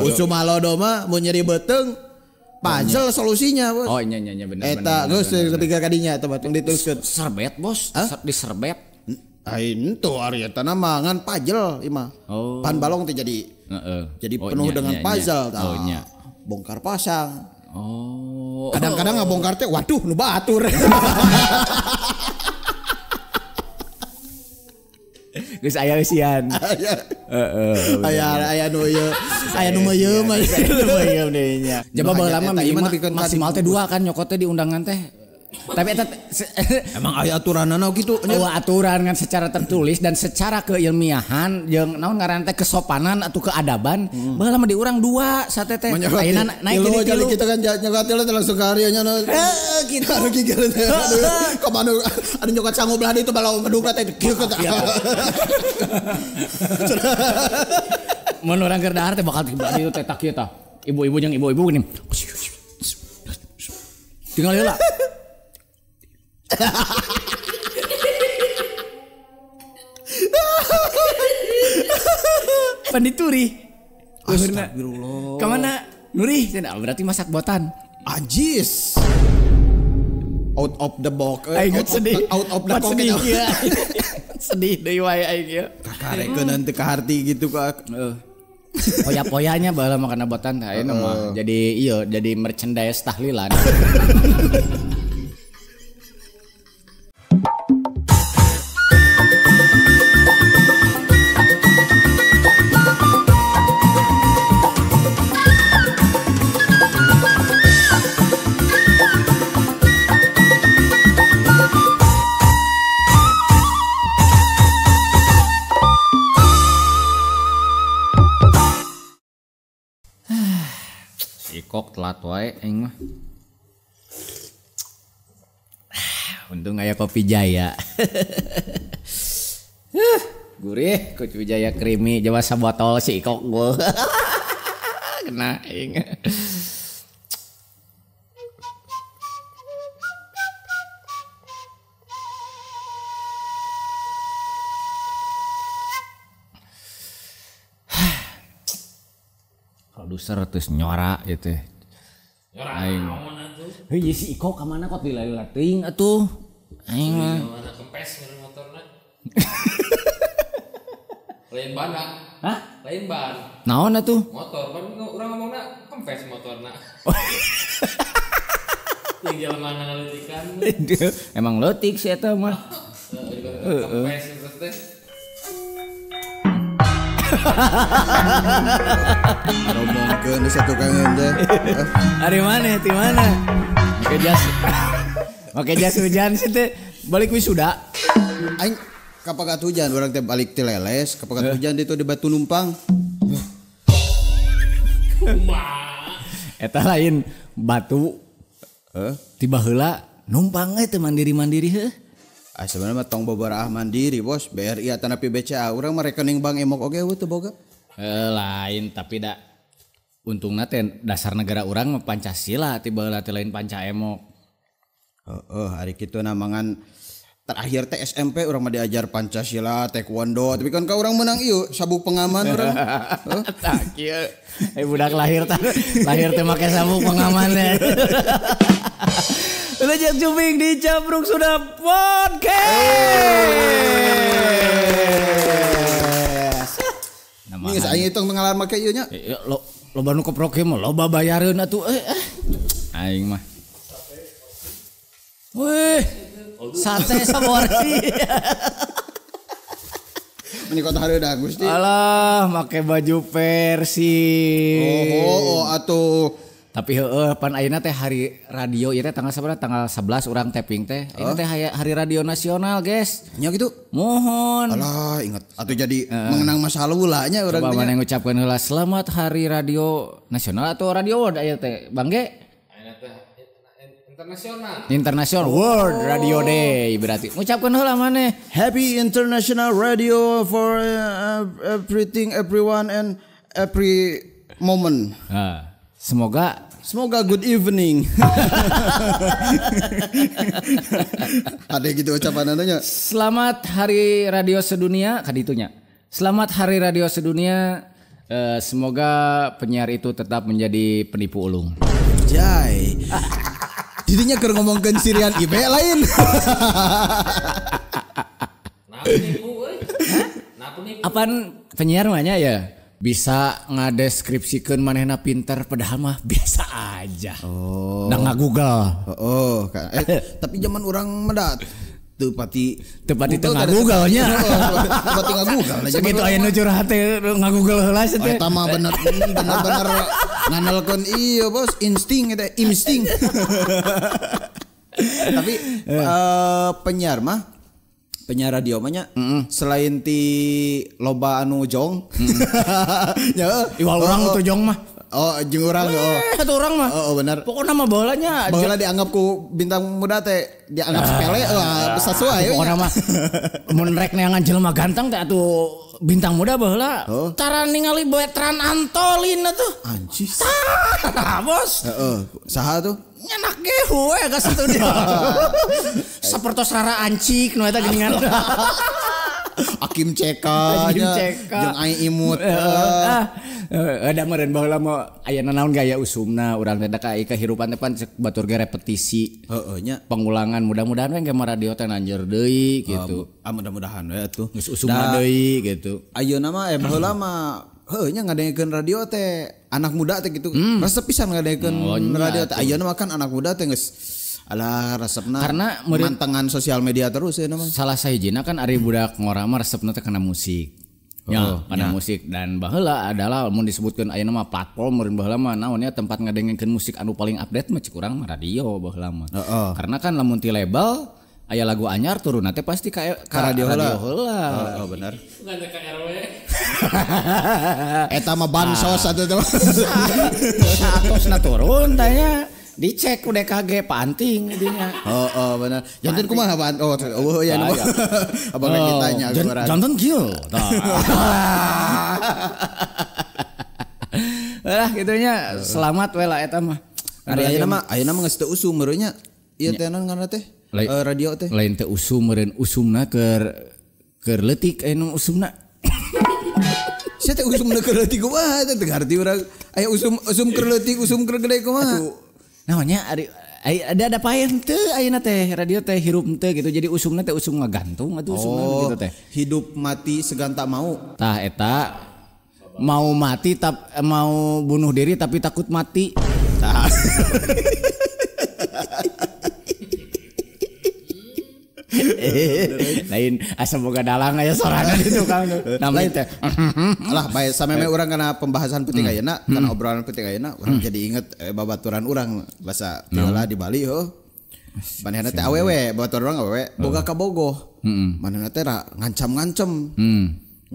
Usum halodo mah mun nyeri beuteung puzzle solusinya, Bos. Oh nya nya nya bener. Eta geus ketiga kadinya eta mah tong diteruskeun. Serbet, Bos. Diserbet. Ain tuh ari eta mah ngan puzzle ieu mah. Oh. Pan balong teh jadi jadi penuh dengan puzzle tah. Oh nya. Bongkar pasang. Oh. Kadang-kadang ngabongkar teh waduh nu batur. Geus aya eusian. Heeh. Aya aya nu ieu, aya nu meuyeum, aya nu meuyeum deui nya. Jaba baheula mah maksimal teh 2 kan nyokot teh di undangan teh. Tapi eta emang aya aturanana kitu nya. Oh, aturan kan secara tertulis dan secara keilmiahan jeung naon ngaranna teh kesopanan atau keadaban. Baheula mah di urang 2 sate teh. Ayeuna naik jadi 3. Kita kan nyokot teh langsung ka nya Heeh kitu. Anu gigil teh. Ka anu nyokot sangu belah ditu balong bedugna teh kieu. Mun urang keur dahar teh bakal tiba ditu teh tak kieu tah. Ibu-ibu jeung ibu-ibu gini. Tinggal heula. Pandituri. Astagfirullah. Kemana? Nuri, berarti masak botan. Anjis. Out of the box. Aing sedih. Out of the pocket. Sedih. Ya. Sedih deui wae aing ieu. Kakarekeun teu kaharti gitu ka. Poya-poyanya baheula makan botan teh ayeuna mah. Jadi ieu jadi merchandise tahlilan. Kok telat wae aing mah. Untung aya Kopi Jaya. Gurih Kopi Jaya creamy jawa sabotol si Ikok gua. Kena aing. Produser terus nyora gitu. Nyora aing. Heuh si Iko ka mana kok dilila teuing atuh. Aing mah. Mana kempes motorna. Lain ban. Hah? Lain ban. Naon atuh? Motor pan urang ngomongna kempes motorna. Yang jelema ngaletikan. Emang leutik sih eta mah. Kempes terus teh. Ngomongkeun di satu kangen teh. Ari mana? Ti mana? Make jas. Make jas hujan sih teh. Balik wisuda. Aing kapagat hujan urang teh balik ti Leles, kapagat hujan ditu di Batu Numpang. Eta lain batu. Tiba heula numpang we teh mandiri-mandiri heuh. Ah sebenarnya mah tong bobaraah mandiri bos, BRI atanapi BCA urang mah rekening bank emok oge eueuh teu boga. Lain tapi da untungna teh dasar negara urang mah Pancasila tiba heula teh lain panca emok. Heeh, ari kitu na mangan terakhir teh SMP urang mah diajar Pancasila, taekwondo, tapi kan ka urang menang ieu sabuk pengaman urang. Tah kieu. Budak lahir teh lahir teh make sabuk pengaman teh. Lejek Cuping di Capruk Sudah Podcast. Ini geus aing hitung pengalaman make ieu nya. Lo loba nu keprok mah loba bayareun atuh aing mah. Wih, sate saborsi. Meni kota hareudang Gusti. Alah, make baju Persib. Oh, atuh. Tapi heueuh pan ayeuna teh hari radio ieu teh tanggal sabaraha? Tanggal 11 urang taping teh. Ini teh hari radio nasional, guys. Nya gitu. Mohon. Alah, ingat atuh jadi mengenang masa lalu lah nya urang teh. Coba mana ngucapkeun heula selamat hari radio nasional atau radio world aya teh, Bang Ge? Ayeuna teh internasional. International World Radio Day berarti. Ngucapkeun heula maneh. Happy International Radio for everything, everyone and every moment. Semoga good evening. Ada gitu ucapannya. Selamat Hari Radio Sedunia kaditunya. Selamat Hari Radio Sedunia. Semoga penyiar itu tetap menjadi penipu ulung. Jai. Didinya keur ngomongkeun Sirian IB lain. Nah, penipu euy. Nah, penipu. Apaan penyiar mah nya ya bisa ngadeskripsikeun manehna pinter padahal mah biasa aja. Oh. Da nga-google. Oh, tapi zaman urang mah teu pati teu nga-google nya. Teu pati nga-google. Sakitu aya nu curhat teh nga-google heula teh. Eta mah bener-bener nganalkeun ieu bos insting eta insting. Tapi penyiar mah penyiar radio mah nya selain ti loba anu jong. Ya iwal urang teu jong mah. Oh, jeung urang oh. Satu urang mah. Oh, benar. Pokokna mah baheulanya baheula dianggap ku bintang muda teh dianggap sepele wah sesuai. Pokokna mah mun rek neangan jelema ganteng teh atuh bintang muda baheula. Tara ningali Bertrand Antolin atuh. Anjis. Tah, bos. Heeh. Saha tuh? Nyanak gehu we ka studio. Sapertos rara ancik nu eta geuningan. Akim CK nya jeung ai imut. Ada meureun baheula mah aya nanaon gaya usumna urang teh da ka kehirupan teh pan cek batur ge repetisi. Heeh nya. Pengulangan mudah-mudahan we engke mah radio teh nanjeur deui gitu. Mudah-mudahan we atuh. Geus usumna deui gitu. Ayeuna mah baheula mah heuh nya ngadengekeun radio teh anak muda teh gitu. Resep pisan ngadengekeun radio teh. Ayeuna mah kan anak muda teh geus alah resepna karena mantengan sosial media terus ya nama. Salah sahijina kan ari budak ngora mah resepna teh kana musik. Ya, kana musik dan baheula adalah mun disebutkeun ayeuna mah platform meureun baheula mah naon nya tempat ngadengekeun musik anu paling update mah cik urang mah radio baheula mah. Karena kan lamun ti label aya lagu anyar turunna teh pasti ka radio heula. Oh, bener. Ngan ka RW. Eta mah bansos atuh teh. Saatosna turun tanya. Dicek udah KG panting dinya. Oh, benar. Jantan kumaha apaan? Oh, ya nama. Abang lagi tanya urang. Jantan kieu. Tah. Lah gitunya selamat we lah eta mah. Ari ayeuna mah geus teu usum meureun nya. Ieu teh naon ngaranna teh? Radio teh. Lain teu usum meureun usumna keur leutik aya usumna. Sia teh usumna keur leutik kumaha teh teu ngarti urang. Aya usum keur leutik, usum keur gede kumaha? Namanya ari ada paen teu ayeuna teh radio teh hirup teu gitu jadi usumna teh usum ngagantung atuh usumna gitu teh. Hidup mati segan tak mau. Tah eta mau mati tap mau bunuh diri tapi takut mati. Tah. Lain asa boga dalang aya sorangan di tukang namanya teh. Lah bae sameme urang kana pembahasan penting ayeuna, kana obrolan penting ayeuna, urang jadi inget babaturan urang basa heula di Bali heuh. Manehna teh awewe, babaturan urang awewe boga kabogoh. Manehna teh ngancam-ngancam.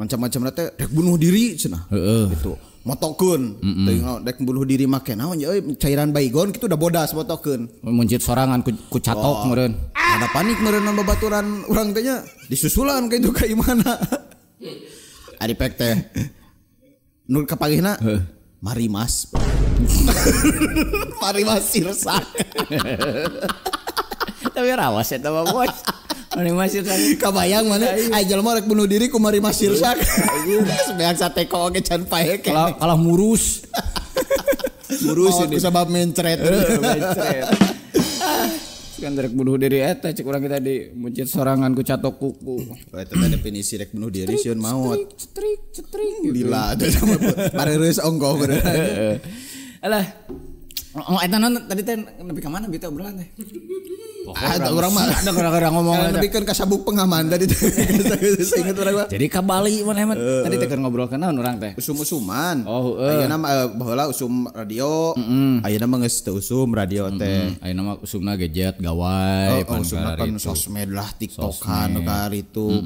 Ngancam-ngancam teh rek bunuh diri cenah. Gitu. Motokeun. Teuing rek bunuh diri make naon ya euy cairan baygon kitu udah bodas motokeun. Muncit sorangan ku catok meureun. Ada panik meureun babaturan urang teh nya disusulan ka itu ka imana. Ari pek teh nu kapanggihna Mari Mas. Mari Mas Sirsak. Tapi rawas eta mah bos. Mari Mas Sirsak. Kabayang mana aya jelema rek bunuh diri ku Mari Mas Sirsak. Sebeak sateko oge can pae. Kalah murus. Murus ini sabab mencret. Mencret. Kan rek bunuh diri eta cek urang kita di muncit sorangan ku catok kuku. Oh, eta definisi rek bunuh diri sieun maot. Cetrik cetrik gitu. Lila atuh sama barereus ongkoh bener. Alah. Oh eta naon tadi teh nepi ka mana bieu teh obrolan teh? Ah, urang mah ada gara-gara ngomong nepikeun ka sabuk pengaman tadi teh. Sainget urang mah. Jadi ka Bali maneh mah tadi teh keur ngobrolkeun naon urang teh? Usum-usuman. Oh, ayeuna mah baheula usum radio. Ayeuna mah geus teu usum radio teh. Ayeuna mah usumna gadget gawai pan usumna kan sosmed lah, TikTokan nu karitu.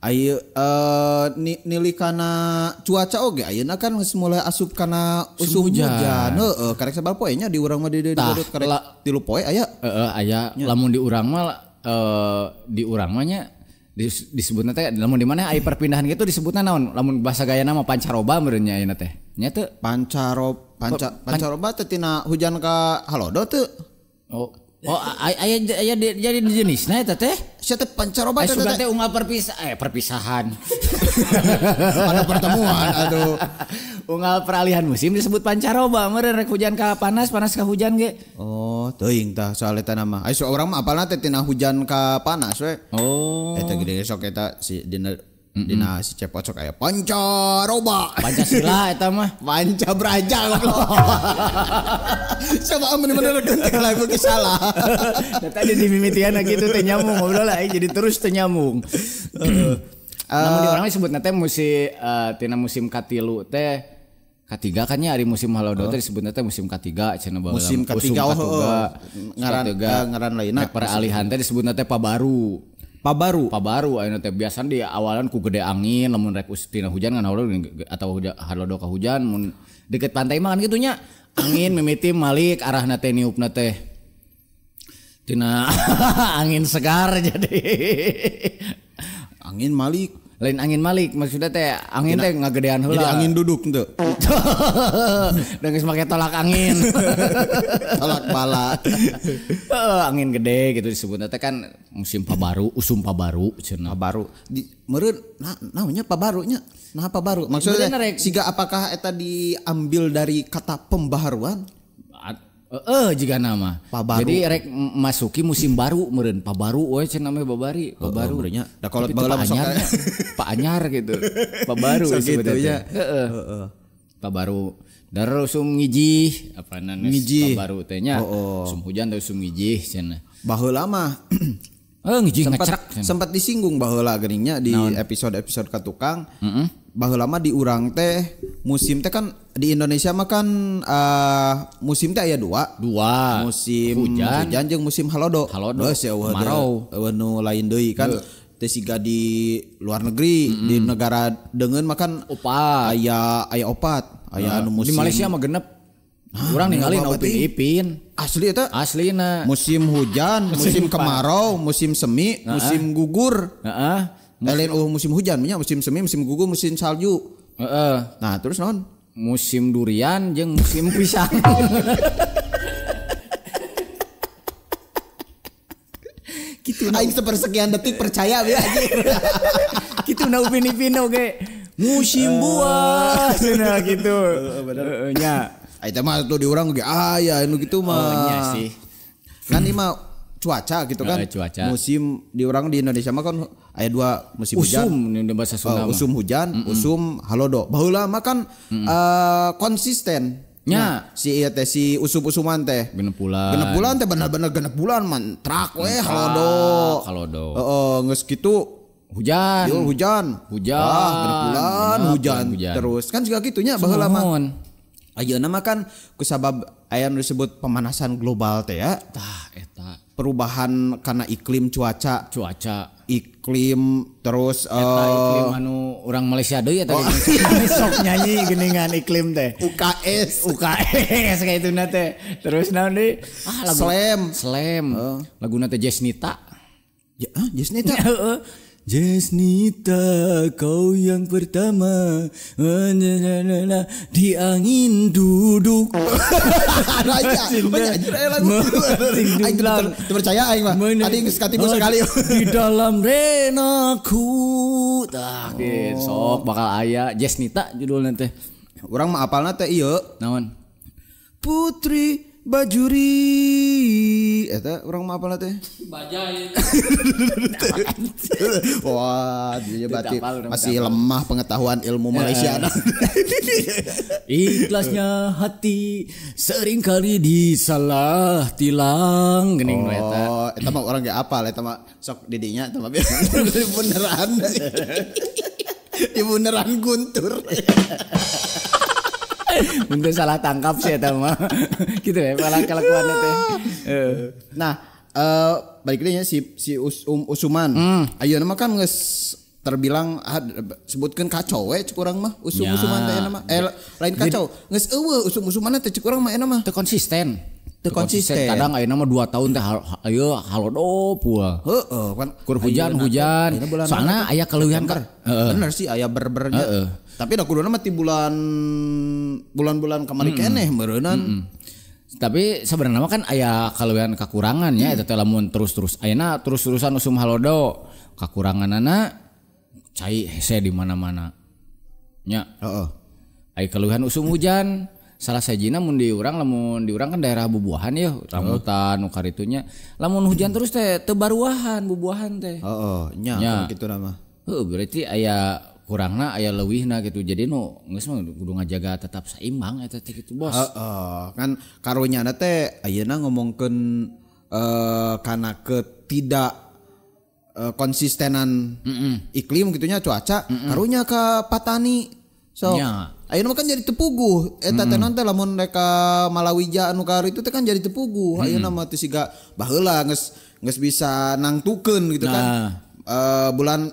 Ayeuna nili kana cuaca oge ayeuna kan geus mulai asup kana usum hujan. Heeh, karek sabaraha poe nya di urang mah di Garut karek 3 poe aya. Heeh, aya lamun di urang mah di urang mah nya disebutna teh lamun di mana aya perpindahan gitu disebutna naon? Lamun bahasa gayana mah pancaroba meureun nya ayeuna teh. Nya teu pancaroba teh tina hujan ka halodo teu. Oh. Oh, aya aya jadi jenisna eta teh. Sia teh pancaroba teh. Sugan teh unggal perpisahan. Ada pertemuan aduh. Unggal peralihan musim disebut pancaroba meureun rek hujan ka panas, panas ka hujan ge. Oh, teuing tah soal eta nama. Ai urang mah apalna teh tina hujan ka panas we. Oh. Eta gede sok eta si dina si Cepot sok aya pancaroba. Pancasila eta mah. Panca braja goblok. Coba bener-bener teh lagu ge salah. Da tadi di mimitian kitu teh nyambung ngobrol lah jadi terus teh nyambung. Namun di urang disebutna teh musim tina musim katilu teh katiga kan nya ari musim halodo teh disebutna teh musim katiga cenah baheula. Musim katiga ngaran ngaran lainna. Peralihan teh disebutna teh pabaru. Pabaru ayeuna teh biasana di awalan ku gede angin lamun rek tina hujan kan halodo atau halodo ka hujan mun deket pantai mah kan kitu nya angin mimiti malik arahna teh niupna teh tina angin segar jadi angin malik lain angin malik maksudnya teh angin teh ngagedean heula jadi angin duduk henteu dan geus make tolak angin tolak bala angin gede gitu disebutna teh kan musim pabaru usum pabaru cenah pabaru di meureun naonnya pabarunya nah pabaru maksudnya siga apakah eta diambil dari kata pembaharuan jika nama. Pabaru. Jadi rek masuki musim baru meureun pabaru we cenah namanya babari pabaru. Nya da kolot baheula masuk Pak Anyar gitu. Pabaru gitu nya. Heeh. Pabaru. Dar usum ngijih apa nanes pabaru teh nya. Usum hujan teh usum ngijih cenah. Baheula mah ngijih ngecek. Sempat disinggung baheula geuning nya di episode-episode ka tukang. Baheula mah di urang teh musim teh kan di Indonesia mah kan musim teh aya dua musim hujan jeung musim halodo. Geus ya eueuh nu lain deui kan teh siga di luar negeri di negara deungeun mah kan opat aya opat aya anu musim di Malaysia mah genep. Urang ninggalin Upin Ipin asli eta aslina musim hujan musim kemarau musim semi musim gugur heeh. Lain musim hujan nya musim semi musim gugur musim salju. Heeh. Nah terus naon musim durian jeung musim pisang. Kitu aing sepersekian detik percaya we anjir. Kitu na Upin Ipin oge musim buah cenah kitu. Heeh bener nya. Eta mah tuh di urang ge aya anu kitu mah. Oh nya sih. Kan ieu mah cuaca gitu kan. Cuaca. Musim di urang di Indonesia mah kan aya dua musim hujan. Usum bahasa Sunda. Usum hujan, usum halodo. Baheula mah kan konsisten. Nya nah, si ieu teh si usum-usuman teh. Genep bulan. Genep bulan teh bener-bener genep bulan mantrak we halodo. Halodo. Heeh, geus kitu hujan. Yo hujan. Hujan. Ah, genep bulan hujan terus. Kan siga kitu nya baheula mah. Ayeuna mah kan kusabab aya nu disebut pemanasan global teh ya. Tah eta. Perubahan karena iklim cuaca. Iklim terus eta iklim anu urang Malaysia deui eta sok nyanyi geuningan iklim teh. UKS kayak itu na teh. Terus naon deui? Ah lagu Slam. Laguna teh Jesnita. Ya, Jesnita. Heeh. Jesnita kau yang pertama di angin duduk. Raja, lagu. Aing percaya aing mah. Tadi geus katipu sekali. Di dalam renaku. Tah gitu sok bakal aya Jesnita judulna teh. Urang mah apalna teh ieu. Naon? Putri Bajuri eta urang mah apalna teh? Bajai. Wah, dia berarti masih lemah pengetahuan ilmu Malaysia. Ikhlasnya hati seringkali disalah tilang geuning we eta. Oh, eta mah urang ge apal eta mah sok didinya eta mah beneran. Di beneran Guntur. Untuk salah tangkap sih eta mah. Gitu ya, malah kelakuannya teh. Nah, balik deui nya si usuman. Ayeuna mah kan geus terbilang sebutkeun kacau we cek urang mah usum-usuman teh mah. Lain kacau, geus eueuh usum-usumanna teh cek urang mah euna mah. Teu konsisten. Teu konsisten. Kadang ayeuna mah 2 tahun teh ayo halodo pula. Heeh, kan kur hujan-hujan. Soalna aya kaleuwihan kan. Bener sih aya berbernya. Tapi da kuduna mah ti bulan-bulan kamari keneh meureunnan. Tapi sebenarnya mah kan aya kaleuwihan kakurangan nya eta teh lamun terus-terus ayeuna terus-terusan usum halodo kakuranganana cai hese di mana-mana. Nya. Heeh. Aya kaleuwihan usum hujan salah sajina mun di urang lamun di urang kan daerah bubuahan ya rambutan nu karitunya lamun hujan terus teh teu baruahan bubuahan teh. Heeh, nya kitu mah. Heuh berarti aya kurangna aya leuwihna gitu. Jadi nu geus mah kudu ngajaga tetap seimbang eta teh kitu bos. Heeh, kan karunyana teh ayeuna ngomongkeun kana ketidak konsistenan iklim gitunya cuaca karunya ka patani. So ayeuna mah kan jadi tepuguh eta teh naon teh lamun rek ka Malawija anu ka itu teh kan jadi tepuguh. Ayeuna mah teu siga baheula geus bisa nangtukeun gitu kan. Bulan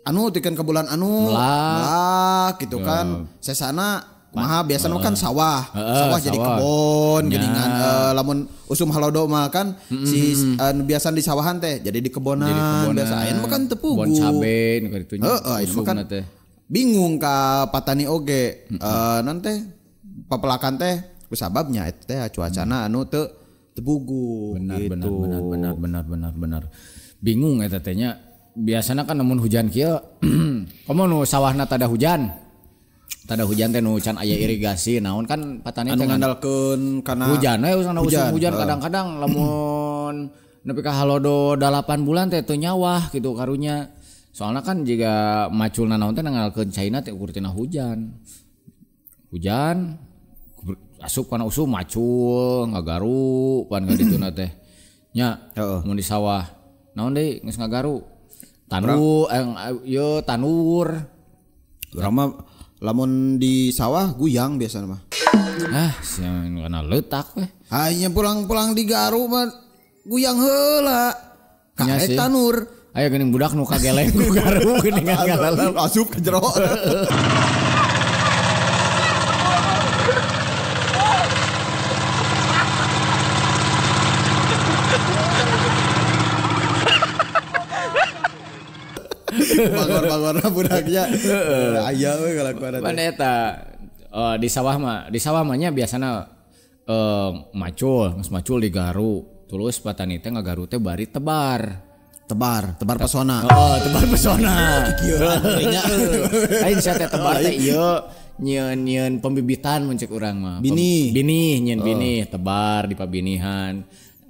anu tikeun ke bulan anu melak gitu kan. Sesana kumaha biasana mah kan sawah. Sawah jadi kebon geuningan lamun usum halodo mah kan si biasa di sawahan teh jadi di kebonan biasa ayeuna mah kan tepuguh. Kebon cabe nu kitu nya. Heeh ayeuna mah kan bingung ka patani oge non teh papelakan teh kusababnya eta teh cuacana anu teu tepuguh benar, gitu. Benar. Bingung eta teh nya. Biasana kan namun hujan kieu komo nu sawahna tada hujan. Tada hujan teh nu can aya irigasi naon kan patani teh ngandalkeun kana hujan we usum hujan kadang-kadang lamun nepi ka halodo 8 bulan teh teu nyawah gitu karunya. Soalna kan jiga maculna naon teh ngandalkeun caina teh ukur tina hujan. Hujan asup kana usum macul ngagaru pan kadituna teh. Nya mun di sawah naon deui geus ngagaru. Tanur yo tanur. Urang mah lamun di sawah guyang biasana mah. Ah, sia kana leutak we. Hanya pulang-pulang di garu mah guyang heula. Karek tanur. Aya geuning budak nu kageleng ku garu geuningan ngalalap asup ke jero. Bangor-bangorna budaknya. Aya we kalakuan teh. Pan eta di sawah mah nya biasana macul, geus macul digaru. Tulus patani teh ngagaru teh bari tebar. Tebar pesona. Oh, tebar pesona. Lain sia teh tebar teh ieu nyieun pembibitan mun cek urang mah. Binih. Binih nyieun binih tebar di pabinihan.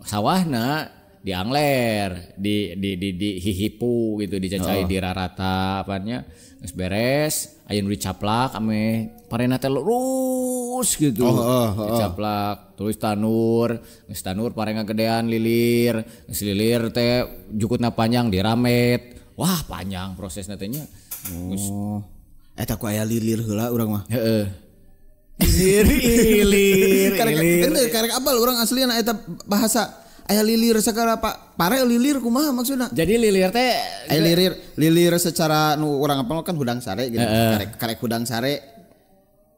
Sawahna diangler, di hihipu gitu, dicacai di rarata apanya, geus beres, aya nu dicaplak ame parena teh lurus gitu. Dicaplak, terus tanur, geus tanur pare ngagedean lilir, geus lilir teh jukutna panjang diramet. Wah, panjang prosesna teh nya. Oh. Eta ku aya lilir heula urang mah. Heeh. Lilir. Karek apal urang aslina eta bahasa aya lilir segala pak pare lilir kumaha maksudna? Jadi lilir teh aya lilir secara nu urang apal kan hudang sare gitu. Karek hudang sare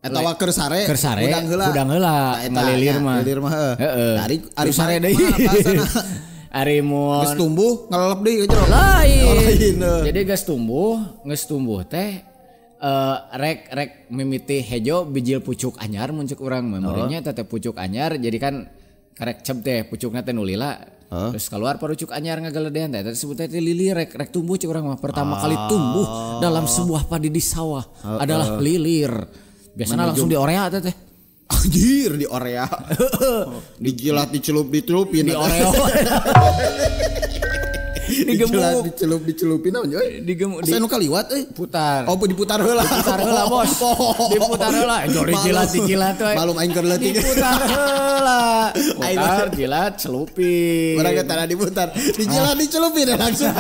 atawa keur sare hudang heula ngalilir mah. Lilir mah heeh. Ari sare deui. Ari mun geus tumbuh ngelelep deui ke jero. Lain. Jadi geus tumbuh teh rek mimiti hejo bijil pucuk anyar mun cek urang mah. Memorinya teh pucuk anyar jadi kan karek cep teh pucukna teh nu lila. Terus keluar parucuk anyar ngageledean teh disebutna teh lilir rek tumbuh cek urang mah pertama kali tumbuh dalam sebuah padi di sawah adalah lilir. Biasanya langsung di orea teh. Anjir di orea. Dijilat dicelup dicelupin di oreo. Digemuk dicelup dicelupin naon euy? Digemuk di. Asa nu kaliwat euy. Putar. Oh, diputar heula. Diputar heula, Bos. Diputar heula. Dijilat dijilat we. Malum aing keur leutik. Diputar heula. Putar jilat celupin. Urang ge tara diputar. Dijilat dicelupin langsung.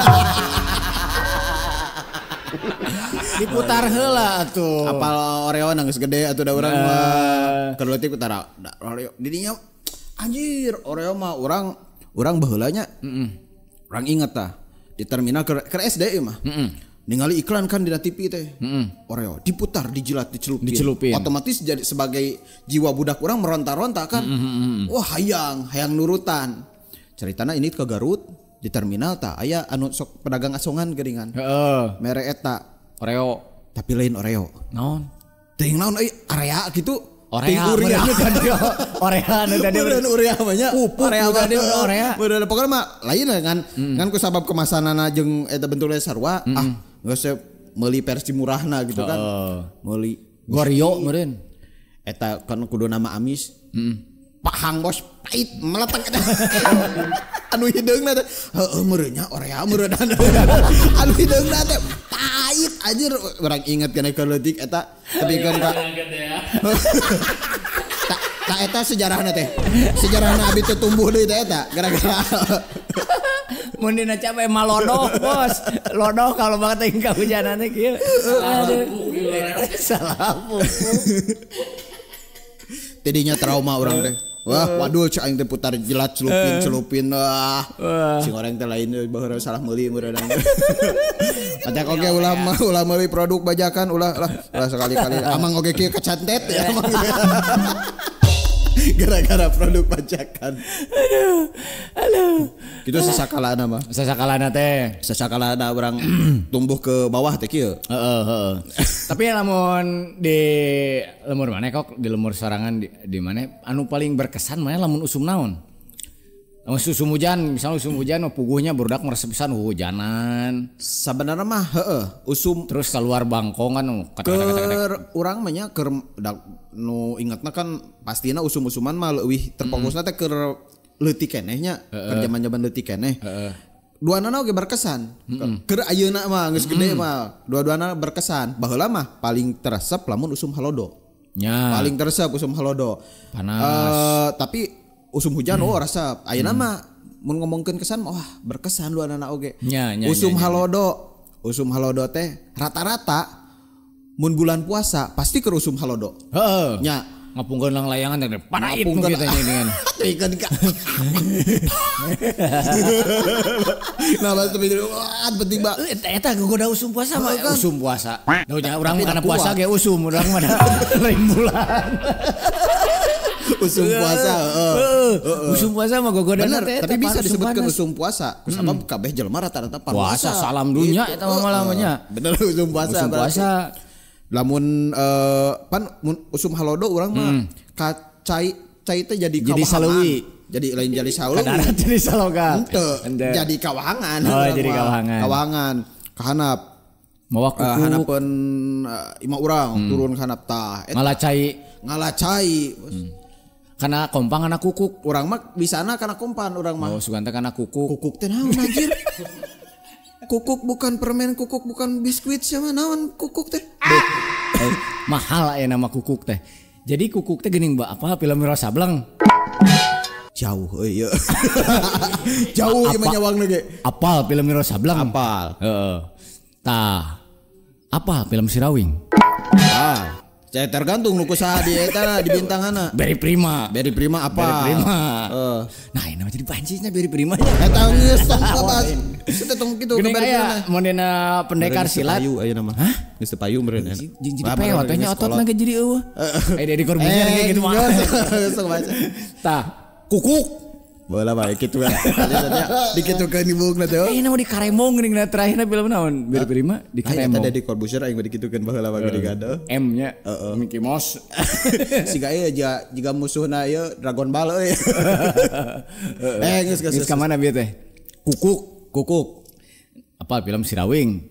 Diputar heula atuh. Apal Oreo geus gede atuh da urang mah. Keur leutik tara Oreo. Didinya anjir Oreo mah urang baheula nya. Orang inget tah di terminal ke SD mah. Ningali iklan kan di TV teh. Oreo diputar, dijilat, dicelupin. Otomatis jadi sebagai jiwa budak orang meronta-ronta kan. Wah, hayang nurutan. Ceritana ini ke Garut di terminal tah aya anu sok pedagang asongan geuningan. Heeh. Mere eta Oreo tapi lain Oreo. Naon? Teuing naon euy area gitu. Orea tadi Orea nu tadi urea mah nya. Orea tadi Orea. Meureun pokona mah lain ngan ngan ku sabab kemasanana jeung eta bentukna sarua ah geus meuli versi murahna gitu kan. Meuli Gorio meureun. Eta kan kudu nama amis. Pahang bos pahit meletak anu hideungna teh heueuh meureun nya Orea meureun anu hideungna teh pahit anjir urang inget kana leutik eta tapi kan ka ta eta sejarahna teh sejarahna abi teh tumbuh deui teh eta gara-gara mun dina cabe mah lodoh bos lodoh kalau banget teh kahujanan teh kieu aduh salah tidinya trauma urang teh. Wah, waduh cek aing teh putar jelat celupin wah. Sing orang teh lain baheula salah meuli meureun. Matak oge ulah meuli produk bajakan ulah lah ulah sekali-kali. Amang oge kieu kecantet ya amang. Gara-gara produk bajakan. Aduh. Aduh. Kitu sasakalana mah. Sasakalana teh. Sasakalana urang tumbuh ke bawah teh kieu. Heeh, heeh. Tapi lamun di lemur mana kok di lemur sorangan di mana anu paling berkesan mana lamun usum naon? Lamun usum hujan, misalnya usum hujan puguhnya budak meresep pisan hujanan. Sabenerna mah heeh, usum terus keluar bangkong kan keur urang mah nya keur nu ingetna kan pastina usum-usuman mah leuwih terfokusna teh keur leutik keneh nya, keur jaman-jaman leutik keneh. Duanana oge berkesan. Keur ayeuna mah geus gede mah, dua-duana berkesan. Baheula mah paling teresep lamun usum halodo. Nya. Paling teresep usum halodo. Panas. Tapi usum hujan oh resep. Ayeuna mah mun ngomongkeun kesan wah berkesan duanana oge. Nya, usum halodo. Usum halodo teh rata-rata mun bulan puasa pasti keur usum halodo. Heeh. Nya. Ngapungkeun lang layangan teh panait nu kitu nya dengan. Teuikeun ka. Nah, tapi wah penting ba. Eta gogoda usum puasa mah usum puasa. Da nya urang kana puasa ge usum urang mah lain bulan. Usum puasa heeh. Usum puasa mah gogodana teh. Tapi bisa disebutkan usum puasa. Kusabab kabeh jelema rata-rata puasa salam dunya eta mah lamanya. Bener usum puasa. Usum puasa. Lamun pan usum halodo urang mah ka cai cai teh jadi jadi salewi. Jadi lain jadi salewi. Kadarat jadi saloga. Henteu. Jadi kawahangan. Oh, jadi kawahangan. Kawahangan. Kahanap. Mawa kuku. Hanapeun imah urang turun kahanap tah. Ngala cai. Ngala cai. Kana kompang kana kukuk. Urang mah bisana kana kompan urang mah. Oh, sugan teh kana kukuk. Kukuk teh naon anjir? Kukuk bukan permen, kukuk bukan biskuit, siapa naon kukuk teh? Mahal ya nama kukuk teh. Jadi kukuk teh geuning apa film Wiro Sableng. Jauh euy ieu. Jauh ieu mah nyawangna ge. Apal film Wiro Sableng? Apal. Heeh. Tah. Apa film Sirawing? Ah. Saya tergantung nu kusaha di eta di bintanganna. Beri Prima. Beri Prima apa? Beri Prima. Nah, ini mah jadi pancinya Beri Prima nya. Eta geus tong babas. Teu tong kitu ke Beri Prima. Mun dina pendekar silat. Payu ayeuna mah. Hah? Geus teu payu meureun. Jeung jadi peot teh nya ototna ge jadi eueuh. Aya Deddy Corbuzier ge kitu mah. Sok baca. Tah, kukuk. Bola bae kitu lah. Dikitukeun ibukna teh. Ayeuna mah di Karemong geuning terakhirna film naon? Beri Prima di Karemong. Eta Deddy Corbuzier aing mah dikitukeun baheula mah geuning ada. M nya. Mickey Mouse. Siga ieu jiga musuhna ieu Dragon Ball euy. Geus geus ka mana bieu teh? Kukuk, kukuk. Apa film Sirawing?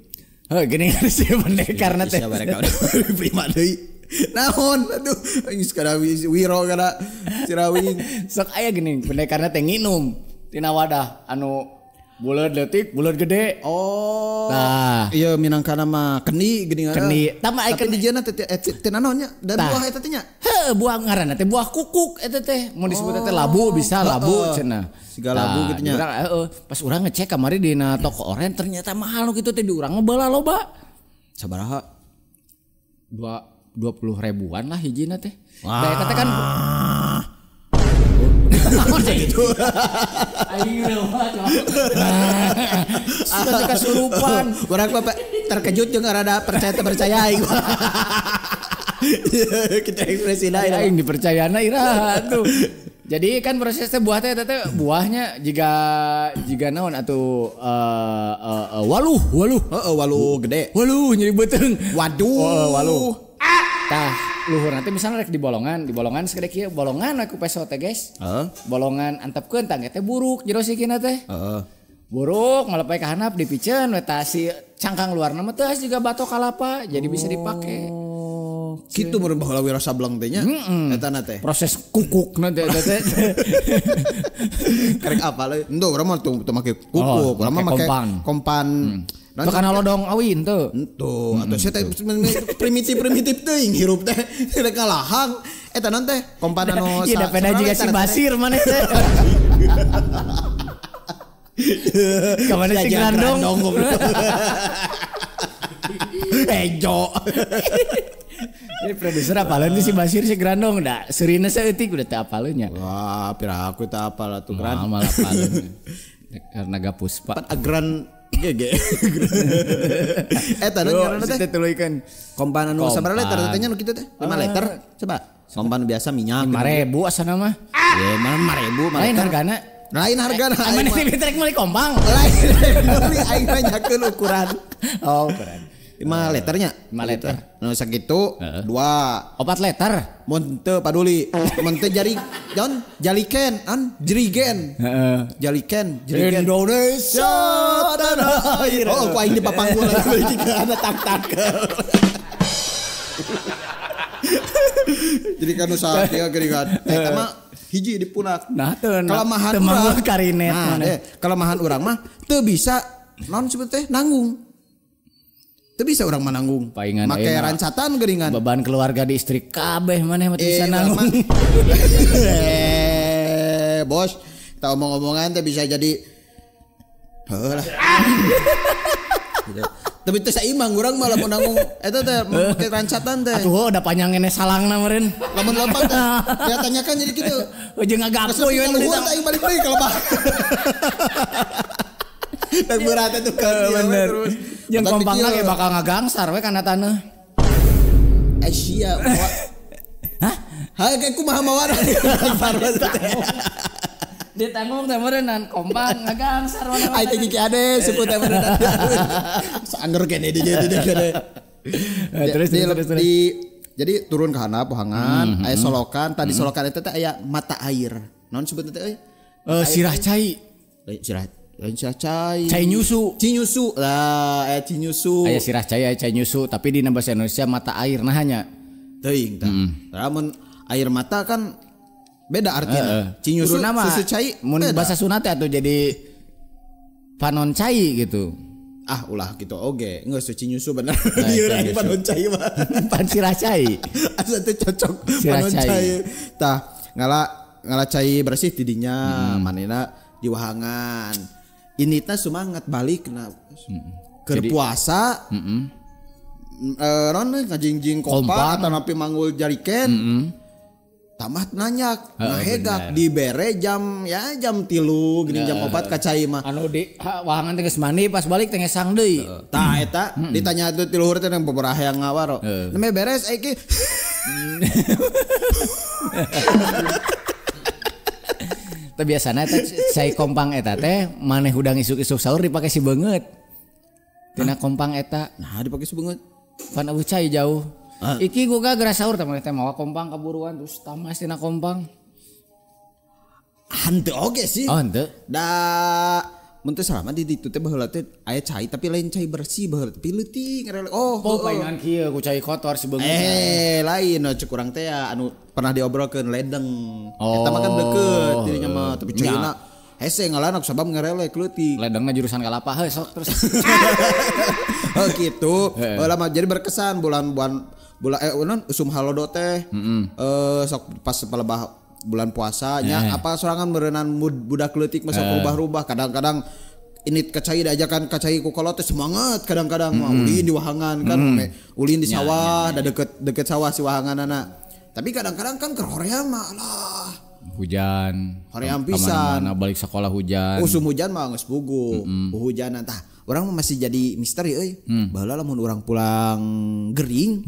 Heuh geuning si pendekarna teh. Beri Prima deui. Naon aduh geus kana Wiro kana Sirawing. Sok aya geuning pendekarna teh nginum tina wadah anu buleud leutik, buleud gede. Oh. Tah. Ieu minangkana mah kendi geuning. Kendi. Tah mah tapi dijieunna teh teh naon nya? Dan buah eta teh nya. Heuh, buah ngaranna teh buah kukuk eta teh. Mun disebut teh labu bisa labu cenah. Siga labu kitu nya. Heeh, pas urang ngecek kamari dina toko oren ternyata mahal nu kitu teh di urang mah baheula loba. Sabaraha? 20 ribuan lah hijina teh. Da eta teh kan gitu. Aing leuwat. Sudah kasurupan. Urang mah terkejut jeung rada percaya teu percaya aing. Kita ekspresina aing dipercayana iraha tuh. Jadi kan prosesnya buah teh teh buahnya jika naon atuh waluh heeh waluh gede. Waluh nyeri beuteung. Waduh. Waluh. Tah, luhur nanti misalnya rek di bolongan segede kieu, bolongan we ku peso teh guys. Heeh. Bolongan antepkeun tah teh buruk jero sikina teh. Heeh. Buruk malepai ka handap dipiceun we tah si cangkang luarna mah teh juga batok kalapa jadi bisa dipake. Oh, kitu meureun baheula Wiro Sableng teh nya. Eta na teh. Proses kukuk na teh teh. Karek apa leuh? Henteu urang mah teu make kukuk, urang mah make kompan. Teu kana lodong awi henteu. Henteu, atuh sia teh primitif-primitif teuing hirup teh rek ngalahang. Eta naon teh? Kompan anu Ieu da peda jiga si Basir maneh teh. Kamana si Grandong? Ejo. Ini produser apaleun si Basir si Grandong da seurina saeutik udah teu apaleun nya. Wah, pira aku teu apal atuh Gran. Moal apaleun. Karena naga puspa. Pan agran GG. Eta nu ngaranna teh tuluikeun. Kompan anu sabaraha liter teh nya nu kitu teh? 5 liter. Coba. Kompan biasa minyak 5.000 asana mah. Ya, mana 5.000 lain hargana. Lain hargana. Aman teh rek meuli kompang. Lain meuli aing nanyakeun ukuran. Oh, ukuran. 5 liternya. 5 liter. Nu sakitu 2. 4 liter. Mun teu paduli. Mun teu jari jon jaliken an jerigen. Heeh. Jaliken, jerigen. Indonesia tanah air. Oh, ku aing di papanggul lagi ada tak-tak. Jadi kan usaha kieu geuningan. Eta mah hiji di punak. Nah, teu kelemahan urang karinet. Nah, kelemahan urang mah teu bisa naon sebut teh nanggung. Teu bisa urang mah nanggung. Make rancatan geuningan. Beban keluarga di istri kabeh maneh mah teu bisa nanggung. Bos, tah omong-omongan teh bisa jadi heuh lah. Tapi teu saimbang urang mah lamun nanggung eta teh make rancatan teh. Atuh heuh da panjang keneh salangna meureun. Lamun lempang teh ya tanyakan jadi kitu. Jeung ngagapu ieu luhur teh aing balik deui ka lebah. Dan berat itu kan bener. Jeung kompangna ge bakal ngagangsar we kana taneuh. Asia mawa. Hah? Hae kayak kumaha mawana gangsar teh. Ditanggung teh meureunnan kompang ngagangsar mana. Ai teh gigi ade sebut teh meureunnan. Saangger kene di dieu di kene. Terus jadi turun ke handap pohangan, aya solokan, tadi solokan eta teh aya mata air. Naon sebutna teh euy? Sirah cai. Sirah lain sirah cai. Cai nyusu. Cinyusu. Lah, aya cinyusu. Aya sirah cai, aya cai nyusu, tapi di bahasa Indonesia mata air nah nya. Teuing tah. Lamun air mata kan beda artinya. Cinyusu susu cai mun bahasa Sunda teh atuh jadi panon cai gitu. Ah, ulah gitu oge. Geus cinyusu bener. Ieu nah, panon cai mah. Pan sirah cai. Asa teh cocok panon cai. Tah, ngala cai bersih ti dinya, manehna di wahangan. Initna semangat balik na keur puasa. Non ngajingjing kompa atanapi manggul jariken. Tamat nanyak, ngahegak dibere jam ya jam 3 geuning jam 4 ka cai mah. Anu di wahangan teh geus mandi pas balik teh ngesang deui. Tah eta ditanya teh ti luhur teh nang beberaha yang ngawaro. Nembe beres iki. Teh biasana eta cai kompang eta teh maneh hudang isuk-isuk sahur dipake si beungeut. Tina kompang eta. Nah dipake si beungeut. Pan eueuh cai jauh. Iki gua geura sahur teh maneh teh mawa kompang kaburuan terus tamas tina kompang. Henteu oge sih. Oh henteu. Da mun teu salah mah di ditu teh baheula teh aya cai tapi lain cai bersih baheula tapi leutik ngarelek. Oh, paingan kieu ku cai kotor si beungeut. Lain cek urang teh anu pernah diobrolkeun ledeng. Eta mah kan deukeut dirinya mah tapi caina hese ngalanak sabab ngarelek leutik. Ledengna jurusan kalapa heuh sok terus. Oh gitu. Heula mah jadi berkesan bulan usum halodo teh. Sok pas palebah bulan puasa nya apa sorangan meureunan budak leutik mah sok rubah-rubah kadang-kadang ini kacai diajakan kacai ku kolot teh semangat kadang-kadang mah ulin di wahangan kan ulin di sawah da deket sawah si wahanganana. Tapi kadang-kadang kan keur hoream mah alah hujan. Hoream pisan. Kamana-mana balik sekolah hujan. Usum hujan mah geus puguh. Hujanan tah. Urang mah masih jadi misteri euy. Baheula lamun urang pulang gering.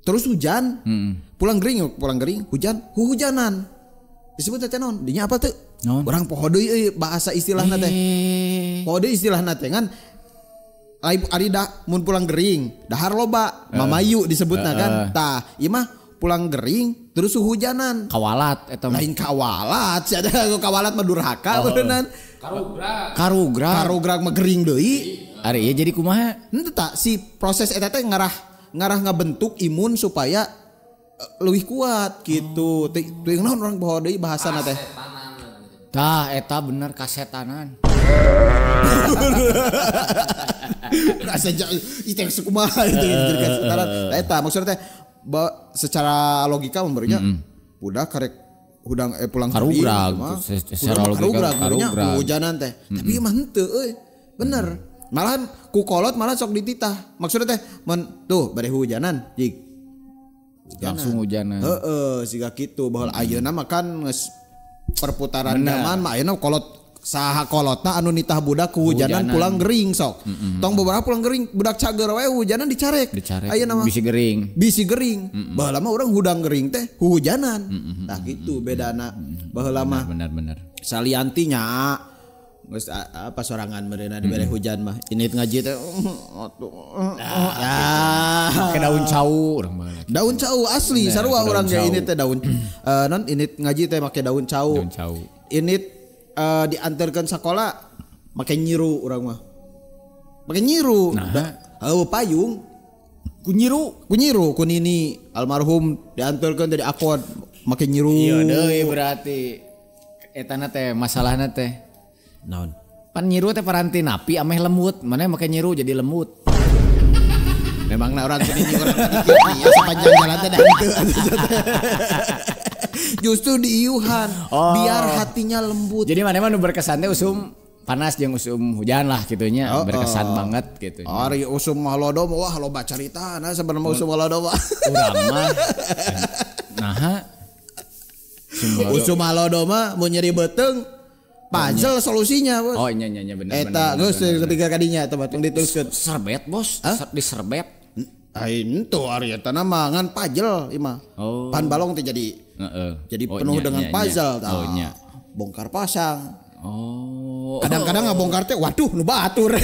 Terus hujan. Pulang gering, hujan, hujanan. Disebut teh naon? Dinya apa teu? Urang poho deui euy bahasa istilahna teh. Poho deui istilahna teh ngan Lain ari da mun pulang gering, dahar loba, mamayu disebutna kan. Tah, ieu mah pulang gering terus hujanan. Kawalat eta lain kawalat, sia kawalat mah durhaka beureunnan. Karugrag. Karugrag mah gering deui. Ari ieu jadi kumaha? Henteu tah si proses eta teh ngarah ngabentuk imun supaya leuwih kuat gitu. Teuing naon urang bawa deui bahasana teh. Tah eta bener kasetanan. Rasa itu kumaha itu kasetanan. Eta maksudnya teh secara logika memberinya budak karek hudang pulang karugrag secara logika karugrag hujanan teh. Tapi mah henteu euy. Bener. Malahan ku kolot malah sok dititah. Maksudnya teh mun tuh bade hujanan jig. Langsung hujanan. Heeh, siga kitu baheula ayeuna mah kan geus perputaran zaman mah ayeuna kolot saha kolotna anu nitah budak hujanan pulang gering sok. Tong beberapa pulang gering budak cager we hujanan dicarek. Ayeuna mah bisi gering. Bisi gering. Baheula mah urang hudang gering teh hujanan. Tah kitu bedana baheula mah. Bener-bener. Salianti nya geus apa sorangan meureunna dibere hujan mah. Ini ngaji teh Ke daun cau urang mah. Daun cau asli sarua urang ge ini teh daun non ini ngaji teh make daun cau. Daun cau. Ini diantarkeun sakola make nyiru urang mah. Make nyiru. Nah, payung ku nyiru, ku nyiru ku nini almarhum diantarkeun dari akod make nyiru. Iya deui berarti etana teh masalahna teh. Naon? Pan nyiru teh paranti napi ameh lembut, mana make nyiru jadi lembut. Memangna orang sini orang ya sepanjang jalan teh da henteu. Justru diiuhan biar hatinya lembut. Jadi mana mah nu berkesan teh usum panas jeung usum hujan lah gitunya, berkesan banget gitu. Ari usum halodo wah loba carita nah sebenarnya usum halodo mah. Urang mah naha usum halodo mah mun nyeri beuteung puzzle solusinya bos. Oh iya iya benar. Eta geus ketiga kadinya eta mah tong diteruskeun. Serbet bos, diserbet. Ain tuh ari eta mah ngan puzzle ieu mah. Oh. Pan balong teh jadi jadi penuh dengan puzzle tah. Oh, nya. Bongkar pasang. Oh. Kadang-kadang ngabongkar teh waduh nu batur.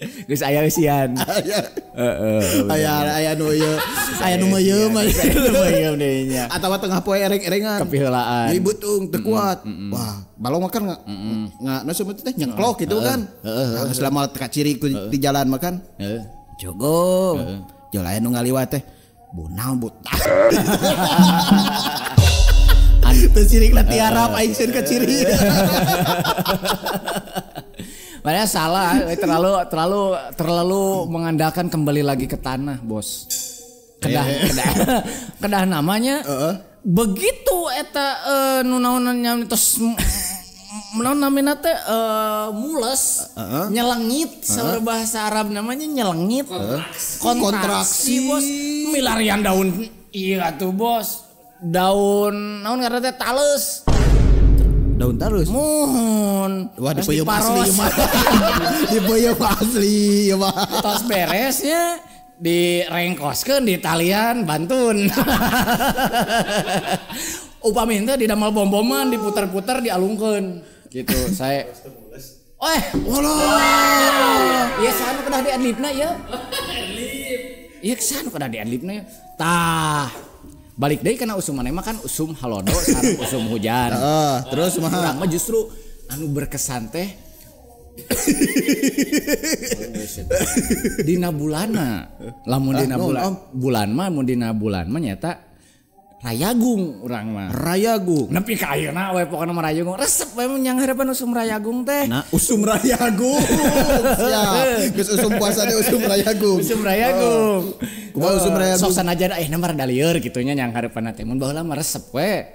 Geus aya eusian. Heeh. Aya aya nu ieu, aya nu meuyeum, meuyeum deui nya. Atawa tengah poe ereng-erengan. Kapiheulaan. Jadi beuteung teu kuat. Wah, balong mah kan nga nu sebut teh nyengklok gitu kan. Heeh. Geus lama teu kaciri di jalan mah kan. Heeh. Jogong. Jol aya nu ngaliwat teh. Bunang buta. Teu sirik lah tiarap aing sieun ka ciri. Makanya salah, terlalu mengandalkan kembali lagi ke tanah, bos. Kedah, kedah namanya. Begitu eta nu naonnya tos naon namina teh mules, nyelengit, bahasa Arab namanya nyelengit. Kontraksi, bos. Milarian daun iya tuh, bos. Daun naon ngaranna teh tales. Daun talus. Muhun. Wah, dipeuyeum asli mah. Dipeuyeum asli ieu mah. Tos beresnya direngkoskeun di talian bantun. Upami henteu didamel bom-boman diputer-puter dialungkeun gitu. Saya walah. Ieu saha nu kedah di adlibna ieu? Adlib. Ieu saha nu kedah di adlibna ieu? Tah. Balik deui kana usum maneh mah kan usum halodo sareng usum hujan. Terus mah urang mah justru anu berkesan teh dina bulanna. Lamun dina bulan mah mun dina bulan mah nyata Rayagung urang mah. Rayagung. Nepi ka ayeuna we pokona mah Rayagung. Resep we nyang harapan usum Rayagung teh. Nah, usum Rayagung. Siap. Geus usum puasa teh usum Rayagung. Usum Rayagung. Kumaha usum Rayagung? Sok sanajan ayeuna mah rada lieur kitu nya nyang harapan teh. Mun baheula mah resep we.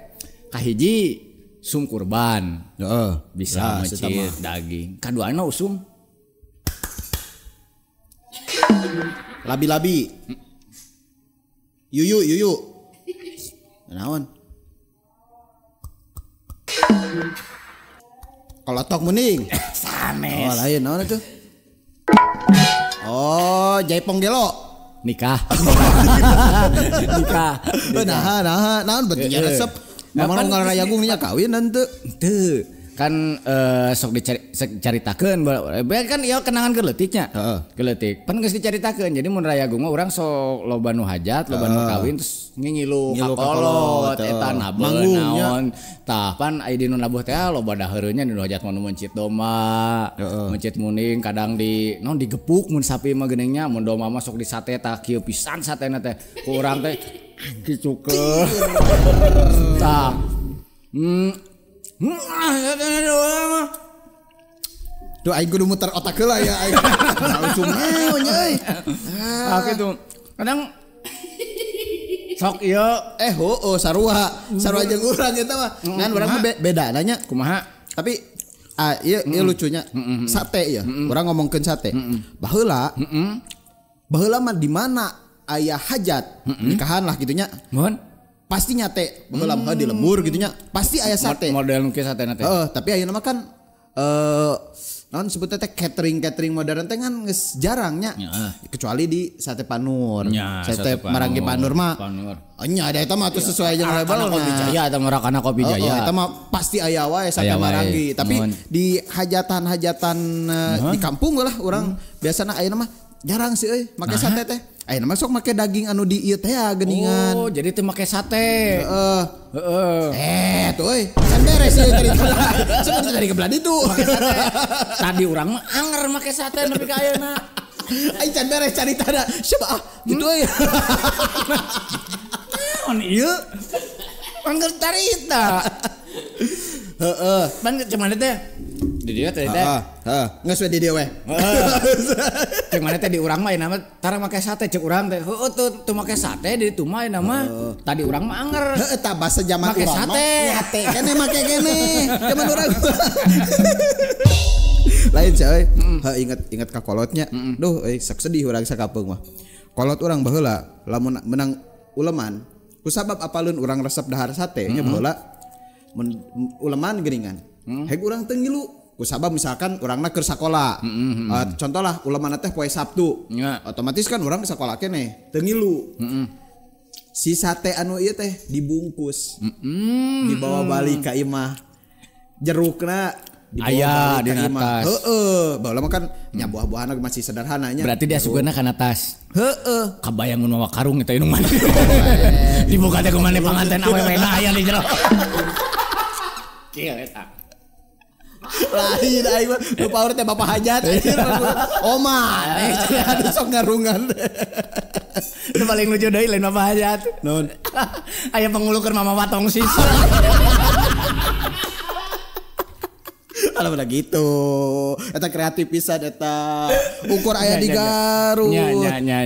Kahiji sum kurban. Heeh. Bisa mecit daging. Kaduana usum labi-labi. Yuyu. Naon? Kolotok muning. Sanes. Oh, lain naon itu? Oh, jaipong gelo. Nikah. Nikah. Nah, naon berarti resep. Mamang ngal Rayagung nya kawin henteu. Henteu. Kan sok dicaritakeun kan ieu kenangan keur leutiknya. Keur leutik. Pan geus dicaritakeun. Jadi mun Rayagung mah urang sok loba nu hajat, loba nu kawin terus ngingilu ka kolot eta nabeun naon. Tah pan aya di nu nabuh teh loba dahareunnya nu hajat mah nu mencit domba, mencit muning kadang di naon digepuk mun sapi mah geuning nya mun domba mah sok disate tah kieu pisan satena teh. Ku urang teh kicukeun. Tah. Duh aing kudu muter otak heula ya aing. Langsung naon euy. Ah kitu. Kadang sok ieu heueuh sarua, sarua jeung urang eta mah. Ngan urang mah beda nanya. Kumaha? Tapi ieu lucunya. Sate ya. Urang ngomongkeun sate. Baheula. Baheula mah di mana aya hajat nikahan lah gitunya. Mohon pasti nyate baheula mah di lembur gitunya pasti aya sate model nu kieu sate na teh. Heeh, tapi ayeuna mah kan naon sebutnya teh catering modern teh kan geus jarang nya. Kecuali di sate Panur. Ya, sate Maranggi Panur mah. Nya ada eta mah atuh sesuai jeung label Kopi Jaya eta mah rakana Kopi Jaya. Eta mah pasti aya wae sate Maranggi. Tapi di hajatan-hajatan di kampung lah urang biasana ayeuna mah jarang sih euy make sate teh. Ayeuna mah sok make daging anu di ieu teh ya geuningan. Oh, jadi teu make sate. Heeh. Heeh. Tuh euy, can beres ieu cerita. Sebenarnya dari kebelah ditu. Tadi urang mah anger make sate nepi ka ayeuna. Aing can beres caritana. Siapa ah gitu euy. Naon ieu? Anger carita. Heeh. Pan cuman teh di dieu teh teh. Heeh. Geus we di dieu we. Cek mana teh di urang mah ayeuna mah tara make sate cek urang teh. Heueuh teu make sate di ditu mah ayeuna mah. Tadi urang mah anger. Heueuh tah basa zaman make urang mah sate. Nyate keneh make keneh. Zaman urang. Lain sih euy. Heuh inget ka kolotnya. Duh euy sok sedih urang sakapeung mah. Kolot urang baheula lamun menang uleman kusabab apaleun urang resep dahar sate nya baheula mun uleman geuningan. Heg urang teu ngilu. Kusabab misalkan urangna keur sakola. Contohlah ulemanna teh poe Sabtu. Otomatis kan urang sakola keneh teu ngilu. Si sate anu ieu teh dibungkus. Dibawa balik ka imah. Jerukna dibawa balik ka imah. Heeh, baheula mah kan nya buah-buahanna masih sederhananya. Berarti dia sugana kana tas. Heeh. Kabayang mun mawa karung eta inung maneh. Dibuka teh kumaneh panganten awewena aya di jero. Kieu eta. Lain aing mah nu power teh bapak hajat anjir. Oma, aduh sok ngarungan. Itu paling lucu deui lain bapak hajat. Naon? Aya pengulu keur mama watong sisa. Alah udah gitu. Eta kreatif pisan eta. Ukur aya di Garut.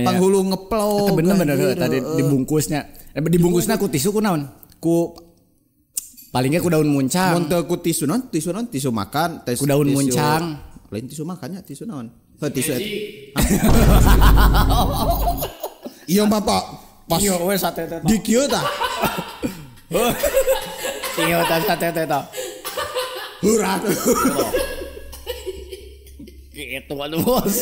Panghulu ngeplok. Eta bener-bener tadi dibungkusnya. Dibungkusna ku tisu ku naon? Ku palingnya ku daun muncang. Mun teu ku tisu naon? Tisu naon? Tisu makan, ku daun muncang. Lain tisu makannya, tisu naon? Heuh tisu eta. Iya Bapak. Pas ieu we sate teh. Di kieu tah. Ieu tah sate teh tah. Hurah. Gitu atuh bos.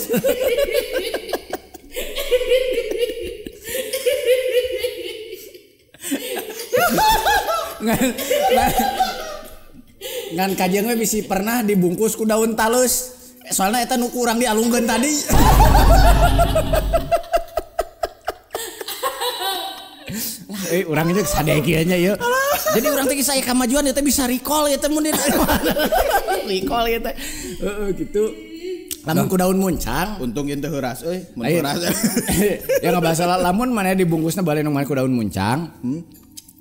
Ngan kajian we bisi pernah dibungkus ku daun talus. Soalnya eta nu kurang dialungkeun tadi. Lah euy urang ieu sade kieu nya ieu. Jadi urang teh geus aya kamajuan ieu teh bisa recall ieu teh mun recall ieu teh. Heeh gitu. Lamun ku daun muncang, untung ieu teh heuras euy, mun heuras. Ya nggak salah lamun maneh dibungkusna bale nu maneh ku daun muncang.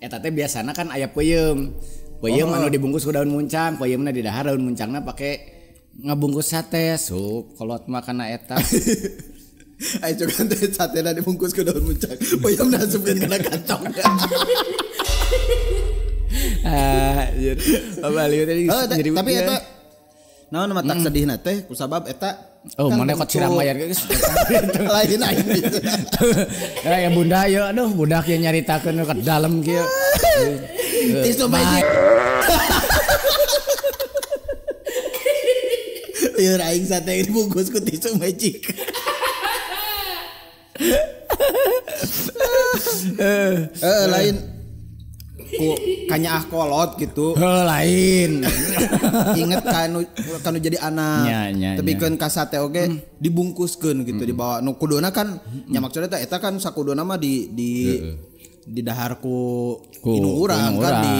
Eta teh biasana kan aya peuyeum. Peuyeum anu dibungkus ku daun muncang, peuyeumna di dahar daun muncangna pake ngabungkus sate, sup kolot mah kana eta. Ayo coba teh satena dibungkus ku daun muncang, peuyeumna asupkeun kana kantong. Jadi tapi eta naon mah tak sedihna teh kusabab eta. Oh, mana kok siram mayar geus. Lain aing. Ya bunda ieu aduh budak ieu nyaritakeun ke dalem kieu. Tisu magic. Lieur aing sate dibungkus ku tisu magic. Lain ku kanyaah kolot gitu. Heuh lain. Inget kanu jadi anak. Tepikeun ka sate oge dibungkuskeun gitu dibawa nu kuduna kan nya maksudna teh eta kan sakuduna mah di didahar ku indung urang kan di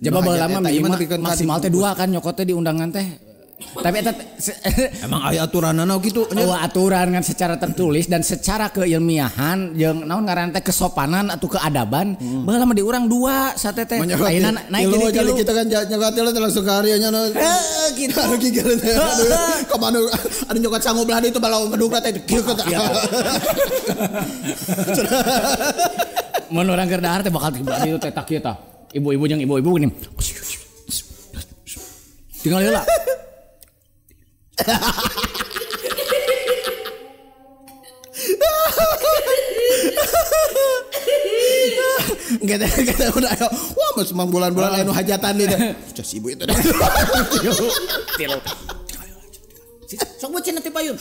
jaba baheula mah maksimal teh 2 kan nyokot teh di undangan teh. Tapi eta emang aya aturanana kitu. Oh, aturan kan secara tertulis dan secara keilmiahan jeung naon ngaran teh kesopanan atau keadaban. Baheula mah di urang 2 sate teh. Ayeuna naik jadi 3. Kita kan nyokot tilu langsung ka harianya heeh kitu. Ka mana anu nyokot sangu belah ditu balau ngedugna teh kieu teh. Mun urang keur dahar teh bakal tiba ditu teh tak kieu tah. Ibu-ibu jeung ibu-ibu gini. Tinggal heula. Enggak udah ayo. Wah, mas bulan-bulan anu hajatan deui teh. Cos ibu itu. Tilu. Sok bucin nanti payun.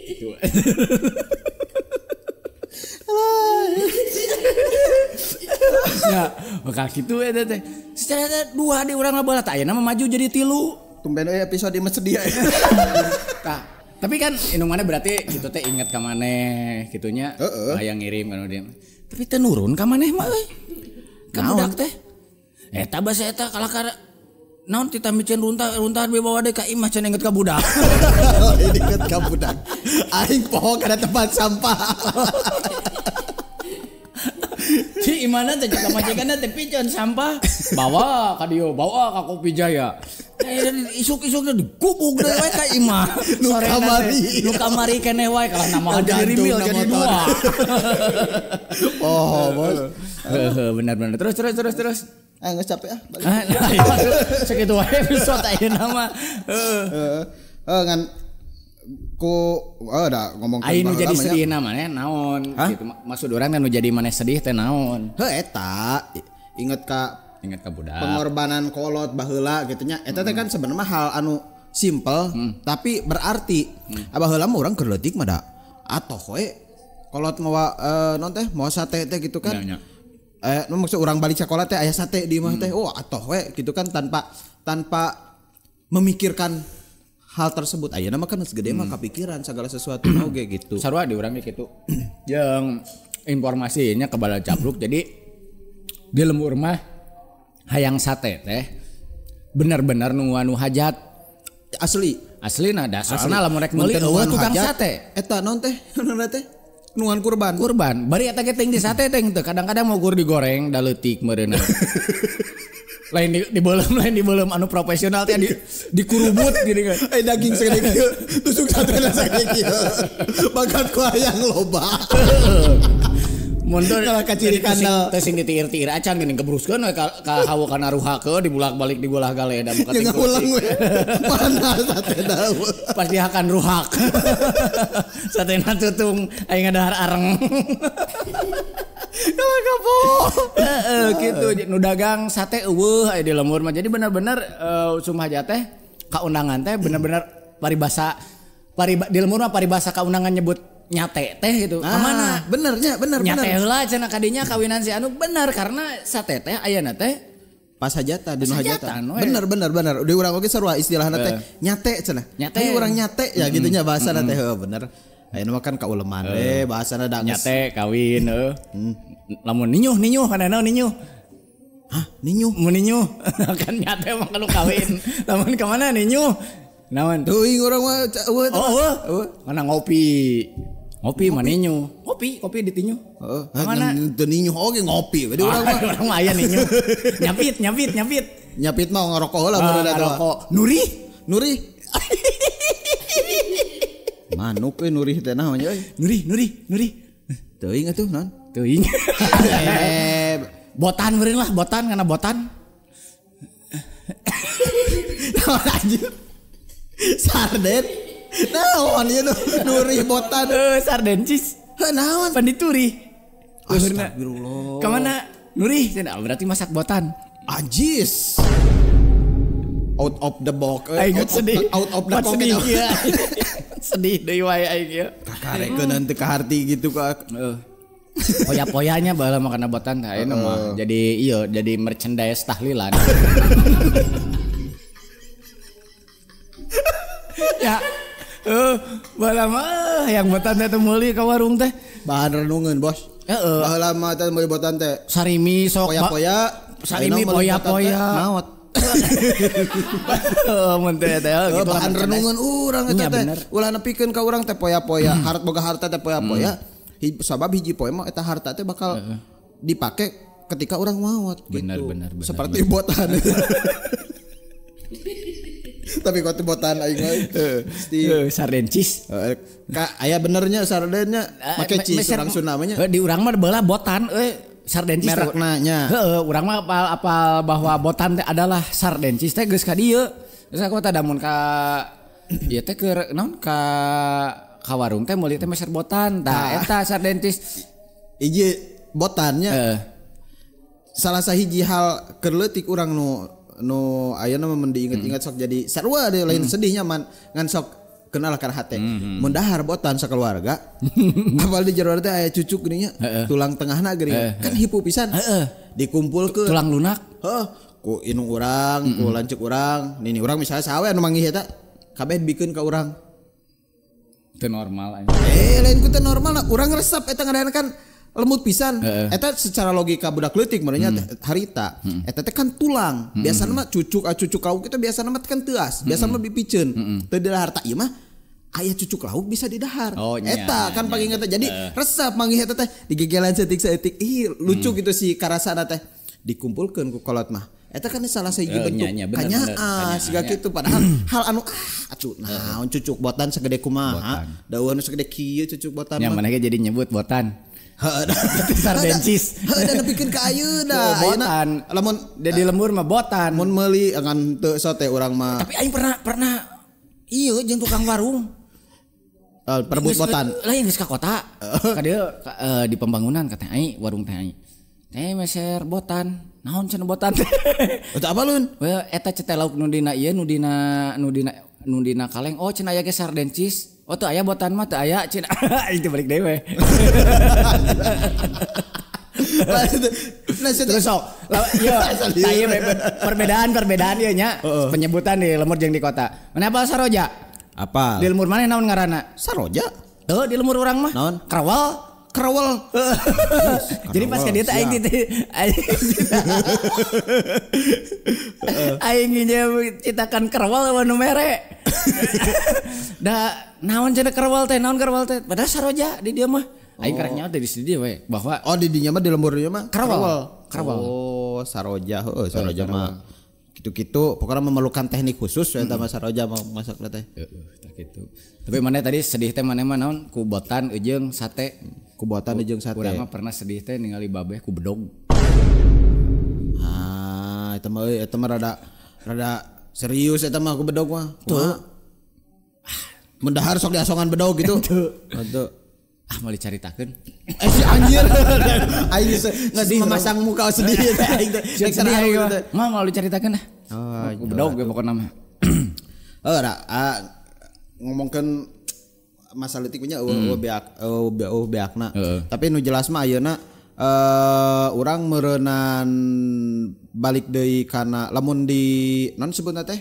Gitu. Ya, bakal kitu eta teh. Secara 2 di urang baheula tah ayeuna mah maju jadi 3. Tumben euy episode mah sedih. Tah, tapi kan indung maneh berarti kitu teh inget ka maneh kitunya. Hayang ngirim kana dia. Tapi teu nurun ka maneh mah euy. Ka budak teh. Eta basa eta kalakar naon tita miceun runtah dibawa deui ka imah cenah inget ka budak. Inget ka budak. Aing poho kana tempat sampah. Si imana teh jeung pamajikanna teh piceun sampah bawa ka dieu bawa ka Kopi Jaya. Isuk-isukna digubug deui we ka imah. Nu kamari nu kamari keneh wae kalah nama jadi rimil jadi 2. Oh, bos. Heeh, benar-benar. Terus. Ah, geus capek ah balik. Sakitu wae episode ayeuna mah. Heeh. Ngan ku da ngomong aing nu jadi sedihna maneh naon gitu maksud urang nu jadi maneh sedih teh naon. Heuh eta inget ka budak pengorbanan kolot baheula gitu nya eta teh kan sebenarnya hal anu simple tapi berarti. Baheula mah urang keur leutik mah da atoh we kolot mawa naon teh mawa sate teh gitu kan. Nu maksud urang balik sekolah teh aya sate di imah teh oh atoh we gitu kan tanpa memikirkan hal tersebut. Ayeuna mah kan geus gede mah kapikiran segala sesuatu oge gitu. Sarua di urang ge kitu. Jeung informasinya kebala cabruk jadi di lembur mah hayang sate teh bener-bener nu anu hajat asli. Aslina da soalna lamun rek meuli eueuh tukang sate. Eta naon teh? Naon teh? Nuan kurban. Kurban. Bari eta ge teuing di sate teh teu kadang-kadang mau gur digoreng da leutik meureunna. Lain di beuleum anu profesional teh dikurubut gini kan. Daging segede kieu, tusuk satena segede kieu. Bakat ku hayang loba. Mun teu kalah ka ciri kandel. Teh sing ditiir-tiir acan geuning kebruskeun we ka hawa kana ruhakeun dibulak-balik digulah galeda muka teh. Ngulang we. Mana satena. Pas dihakan ruhak. Satena tutung aing ngadahar areng. Kalau kapo. Heeh gitu nu dagang sate eueuh aya di lembur mah. Jadi bener-bener usum hajat teh kaundangan teh bener-bener paribasa di lembur mah paribasa kaundangan nyebut nyate teh gitu. Ka mana? Benernya bener nyate heula cenah kadinya kawinan si anu bener karena sate teh ayeuna teh pas hajatan di hajatan. Bener. Di urang oge sarua istilahna teh nyate cenah. Hayu urang nyate ya gitunya bahasana teh heuh bener. Ayeuna mah kan kauleman we bahasana da geus nyate kawin heuh. Lamun ninyuh kana naon ninyuh? Hah, ninyuh? Mun ninyuh kan nyate mah kalau kawin. Lamun ka mana ninyuh? Naon? Teuing urang mah eueuh. Oh, mana ngopi. Ngopi mah ninyuh. Kopi ditinyu. Heeh. Mana teu ninyuh oge ngopi. Jadi urang mah urang mah aya ninyuh. Nyapit. Nyapit mah ngarokok heula mun ada ngarokok. Nuri. Manuk euy nurih teh naon euy? Nurih. Teuing atuh naon? Teuing. Botan meureun lah, botan kana botan. Naon anjir? Sarden. Naon ieu nurih botan? Sarden cis. Heuh naon? Pandituri. Astagfirullah. Ka mana? Nurih cenah berarti masak botan. Ajis. Out of the box. Out of the pocket. Sedih deui wae aing ieu. Kakarekeun teu kaharti gitu ka. Poya-poyanya baheula mah kana botan teh ayeuna mah jadi ieu jadi merchandise tahlilan. Ya. Baheula mah yang botan teh teu meuli ka warung teh. Bahan renungeun, Bos. Heeh. Baheula mah teh meuli botan teh sarimi sok poya-poya, sarimi poya-poya. Maot. Mun teh teh gitu bahan renungan urang eta teh. Ulah nepikeun ka urang teh poya-poya, hart boga harta teh poya-poya. Sabab hiji poe mah eta harta teh bakal dipake ketika urang maot gitu. Bener, seperti botan. Tapi kok botan aing mah. Sarden cheese. Ka aya benernya sardennya make cheese urang Sunda mah nya. Di urang mah baheula botan euy sarden cheese merekna nya. Heeh, urang mah apal bahwa botan teh adalah sarden cheese teh geus ka dieu. Geus ka kota damun ka ieu teh keur naon ka warung teh meuli teh meser botan. Tah eta sarden cheese. Hiji botannya. Salah sahiji hal keur leutik urang nu ayeuna mah mun diinget-inget sok jadi sarua deui lain sedihnya man ngan sok kenal kana hate. Mun dahar botan sakeluarga apal di jero teh aya cucuk geuning nya tulang tengahna geuning kan hipu pisan. Dikumpulkeun tulang lunak. Heeh, ku indung urang, ku lanceuk urang, nini urang misalnya saha we anu manggih eta kabeh dibikeun ka urang. Teu normal anjing. Lain ku teu normal urang resep eta ngadahan kan lemut pisan. Eta secara logika budak leutik meureunnya harita. Eta teh kan tulang. Biasana mah cucuk cucuk lauk itu biasana mah kan teuas. Biasana mah dipiceun. Teu didahar ta ieu mah aya cucuk lauk bisa didahar. Oh, eta kan panginget teh. Jadi resep manggih eta teh digegelan seutik-seutik. Ih lucu gitu si karasana teh dikumpulkeun ku kolot mah. Eta kan salah sahiji bentuk kanyaah siga kitu padahal hal anu atuh naon cucuk botan segede kumaha. Daun segede kieu cucuk botan mah. Nya maneh ge jadi nyebut botan. Heeh, sarden cheese. Heeh, da nepikeun ka ayeuna. Botan. Lamun di lembur mah botan. Mun meuli ngan teu sote urang mah. Tapi aing pernah ieu jeung tukang warung. Perebut botan. Lain geus ka kota. Ka dieu di pembangunan ka teh ai warung teh ai. Teh meser botan. Naon cenah botan teh? Eta apa lun? We eta cetel lauk nu dina ieu nu dina kaleng. Oh cenah aya ge sarden cheese. Oh tuh aya botan mah teu aya cenah. Itu balik deui we. Nah, terus sok. Ieu tah ieu perbedaan ieu nya penyebutan di lemur jeung di kota. Mana apa saroja? Apa? Di lemur mana naon ngaranna? Saroja? Teu di lemur urang mah. Naon? Krawal. Krawal. Jadi pas ka dieu teh aing aing citakan krawal nu mere. Da naon cenah krawal teh, naon krawal teh? Padahal saroja di dieu mah. Aing karek nyaho teh di dieu we bahwa oh di dinya mah di lembur dieu mah krawal. Krawal. Oh, saroja heueuh saroja mah. Gitu-gitu pokoknya memerlukan teknik khusus eta mah saroja mau masak teh. Heeh, tah kitu. Tapi mana tadi sedih teh maneh mah naon ku botan jeung sate. Ku botan jeung sate. Urang mah pernah sedih teh ningali babeh ku bedog. Ah, eta mah euy eta mah rada serius eta mah ku bedog mah. Tuh. Mun dahar sok diasongan bedog gitu. Tuh. Ah mau dicaritakeun. Si anjir. Aing geus memasang muka sedih teh aing teh. Sedih aing mah mau dicaritakeun ah. Oh, bedog ge pokona mah. Heuh da ngomongkeun masalah leutik nya eueuh beak eueuh beakna. Tapi nu jelas mah ayeuna urang meureunnan balik deui kana lamun di naon sebutna teh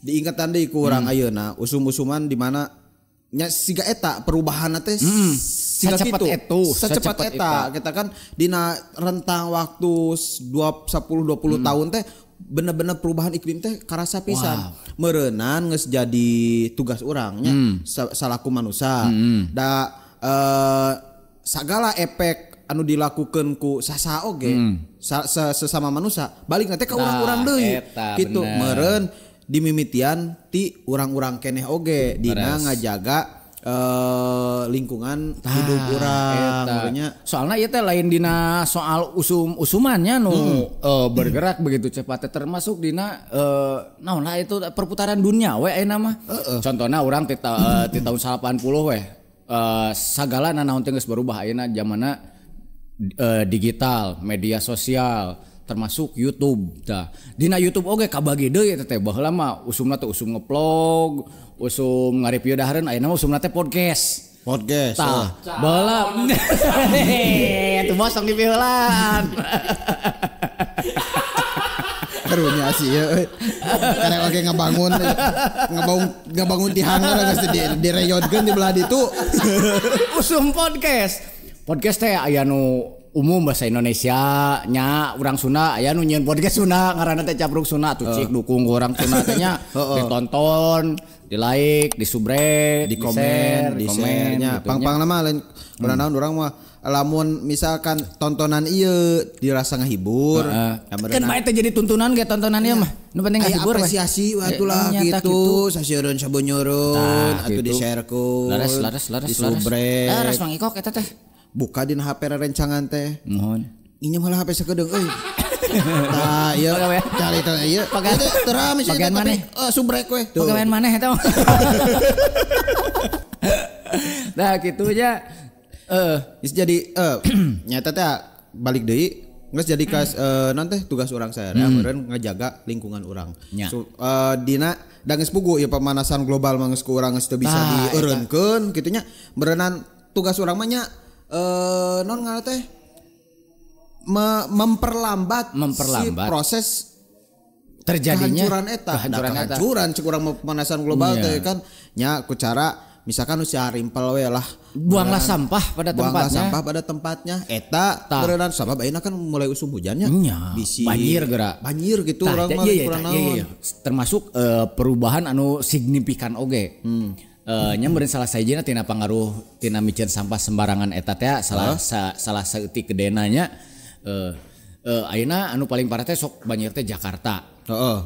diingetan deui ku urang ayeuna usum-usuman di mana nya siga eta perubahanna teh siga kitu secepat eta kita kan dina rentang waktu 10 20 tahun teh bener-bener perubahan iklim teh karasa pisan. Meureunnan geus jadi tugas urang nya salaku manusia. Da sagala efek anu dilakukeun ku saha oge sesama manusia balik teh ka urang-urang deui kitu meureun dimimitian ti urang-urang keneh oge dina ngajaga lingkungan hidup urang makanya. Soalna ieu teh lain dina soal usum-usumannya nu bergerak begitu cepat termasuk dina naon lah itu perputaran dunia we ayeuna mah. Contohna urang ti tahun 80 we sagala nanaon teh geus berubah ayeuna zamanna digital, media sosial termasuk YouTube. Tah, dina YouTube oge kabagi deui eta teh baheula mah usumna teh usum ngevlog, usum ngareview dahareun, ayeuna mah usumna teh podcast. Podcast. Tah, baheula. Atuh bos tong dipiheulaan. Karunya sih ya. Karek oge ngabangun ti hanggar geus direyodkeun di belah ditu. Usum podcast. Podcast teh aya nu umum bahasa Indonesia nya urang Sunda aya nu nyieun podcast Sunda ngaranna teh Capruk Sunda tuh cik dukung urang Sunda teh nya ditonton, di like, di subrek, di komen, di share nya. Pang-pangna mah lain naon urang mah lamun misalkan tontonan ieu dirasa ngahibur, kan bae teh jadi tuntunan ge tontonan ieu mah. Nu penting ngahibur we. Apresiasi atulah gitu, sasieureun sabonyeureun atuh di-share-keun. Laras. Disubrek. Laras Mang Ikok eta teh. Buka dina HP rencangan teh. Mohon. Nginjem heula HP sakedeung euy. Tah ieu cari teh ieu. Teu rame sih tapi subrek we. Pagawean maneh eta mah. Nah kitu nya. Jadi nyata teh balik deui geus jadi kas non teh tugas urang saya meureun ngajaga lingkungan urang. So, dina da geus pugu ieu pemanasan global mah geus ku urang geus teu bisa dieureunkeun kitu nya meureunnan tugas urang mah nya non ngaran teh memperlambat si proses terjadinya kehancuran eta. Kehancuran cek urang pemanasan global teh kan nya ku cara misalkan usia rimpel we lah buanglah sampah pada tempatnya. Buanglah sampah pada tempatnya. Eta berenang sabab ayeuna kan mulai usum hujannya. Bisi banjir geura. Banjir gitu urang mah kurang naon. Termasuk perubahan anu signifikan oge. Nya meureun salah sahijina tina pangaruh tina miceun sampah sembarangan eta teh salah saeutik gedena nya. Ayeuna anu paling parah teh sok banjir teh Jakarta. Heeh.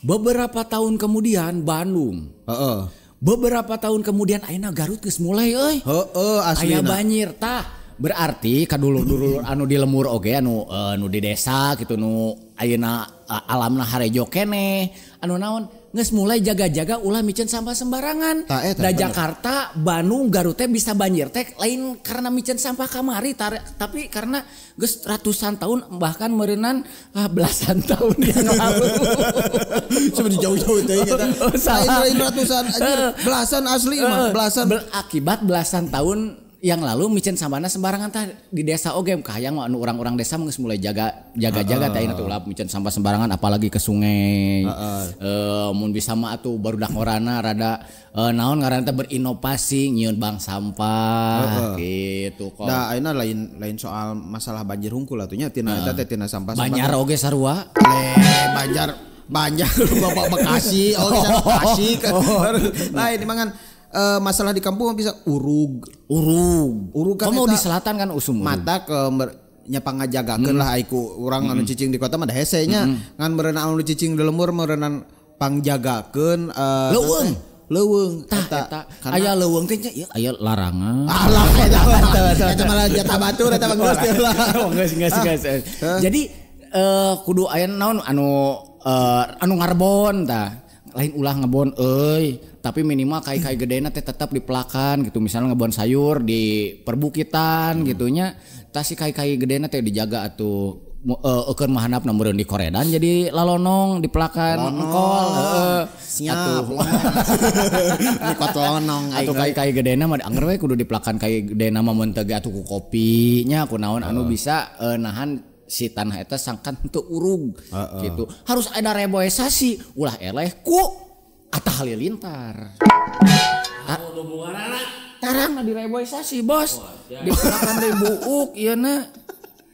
Beberapa tahun kemudian Bandung. Heeh. Beberapa tahun kemudian ayeuna Garut geus mulai euy. Heeh, asli. Aya banjir tah. Berarti kadulur-dulur anu di lemur oge anu nu di desa gitu nu ayeuna alamna harejo keneh anu naon geus mulai jaga-jaga ulah miceun sampah sembarangan. Da Jakarta, Bandung, Garut teh bisa banjir teh lain karena miceun sampah kamari tapi karena geus ratusan tahun bahkan meureunan belasan tahun yang lalu. Seperti jauh-jauh teh eta. Lain ratusan anjir, belasan asli mah, belasan. Akibat belasan tahun yang lalu miceun sampahna sembarangan tah di desa oge kahayang anu urang-urang desa geus mulai jaga-jaga teh ayeuna teh ulah miceun sampah sembarangan apalagi ke sungai. Mun bisa mah atuh barudak ngorana rada naon ngaranna teh berinovasi nyieun bank sampah gitu kok. Da ayeuna lain soal masalah banjir hungkul atuh nya tina eta teh tina sampah. Banjar oge sarua. Banjar Bapak Bekasi oge sarua Bekasi. Lain mangan masalah di kampung bisa urug kan. Kamu di selatan kan usum mata ke nya pangajagakeun lah aiku urang anu cicing di kota mah da hese nya ngan meureun anu cicing di lembur meureunnan pangjagakeun leuweung eta aya leuweung teh nya ieu aya larangan. Alah eta malah jatah batur eta mah geus lah. Geus. Jadi kudu aya naon anu anu ngarbon tah. Lain ulah ngebon euy, tapi minimal kai-kai gedena teh tetap dipelakan gitu. Misalnya ngebon sayur di perbukitan gitunya, tah si kai-kai gedena teh dijaga atuh eukeun mah handapna meureun di koredan jadi lalonong dipelakan engkol heeh. Siap. Nikot lonong atuh kai-kai gedena mah anger we kudu dipelakan kai gedena mah mun teu ge atuh ku kopi nya kunaon anu bisa nahan si tanah eta sangkan teu urug gitu. Harus ada reboisasi ulah eleh ku Atta Halilintar. Tarang direboisasi bos. Dipelakan deui buuk ieu na.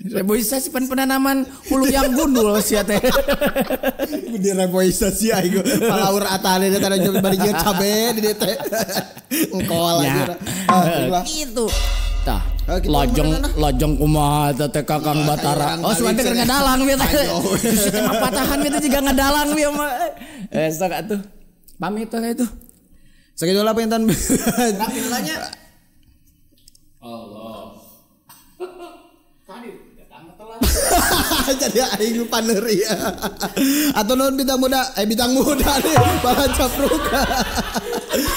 Reboisasi pan penanaman hulu yang gundul sia teh. Direboisasi aing palaur Atta Halilintar teh bari jeung cabe di dieu teh. Engkol aja. Gitu. Tah, lajeng kumaha teh Kakang Batara. Oh, sugan teh keur ngadalang ieu teh. Sistem patahan ieu teh jiga ngadalang ieu mah. Sok atuh. Pamit teh itu. Sakitu lah pengen. Nya. Allah. Tadi datang telat. Jadi aing paneuri. Atau non bintang muda, bintang muda nih, para capruk.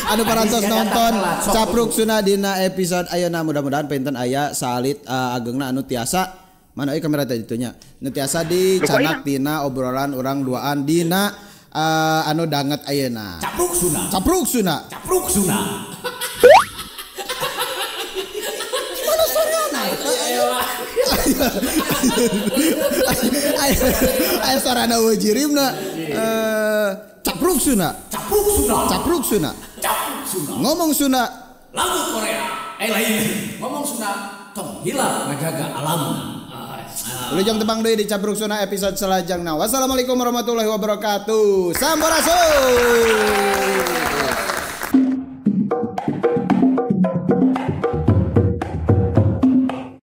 Anu parantos nonton Capruk Sunda dina episode ayeuna mudah-mudahan penten aya salit agengna anu tiasa mana euy kamera teh ditu nya. Nu tiasa dicanak dina obrolan urang duaan dina anu danget ayeuna. Capruk Sunda. Capruk Sunda. Capruk Sunda. Aya sarana eueuh jirimna. Capruk Sunda. Capruk Sunda. Capruk Sunda. Capruk Sunda. Ngomong Sunda. Lagu Korea. Lain. Ngomong Sunda tong hilap ngajaga alam. Wilujeng tepang deui di Capruk Sunda episode selajangna. Wassalamualaikum warahmatullahi wabarakatuh. Sampurasun.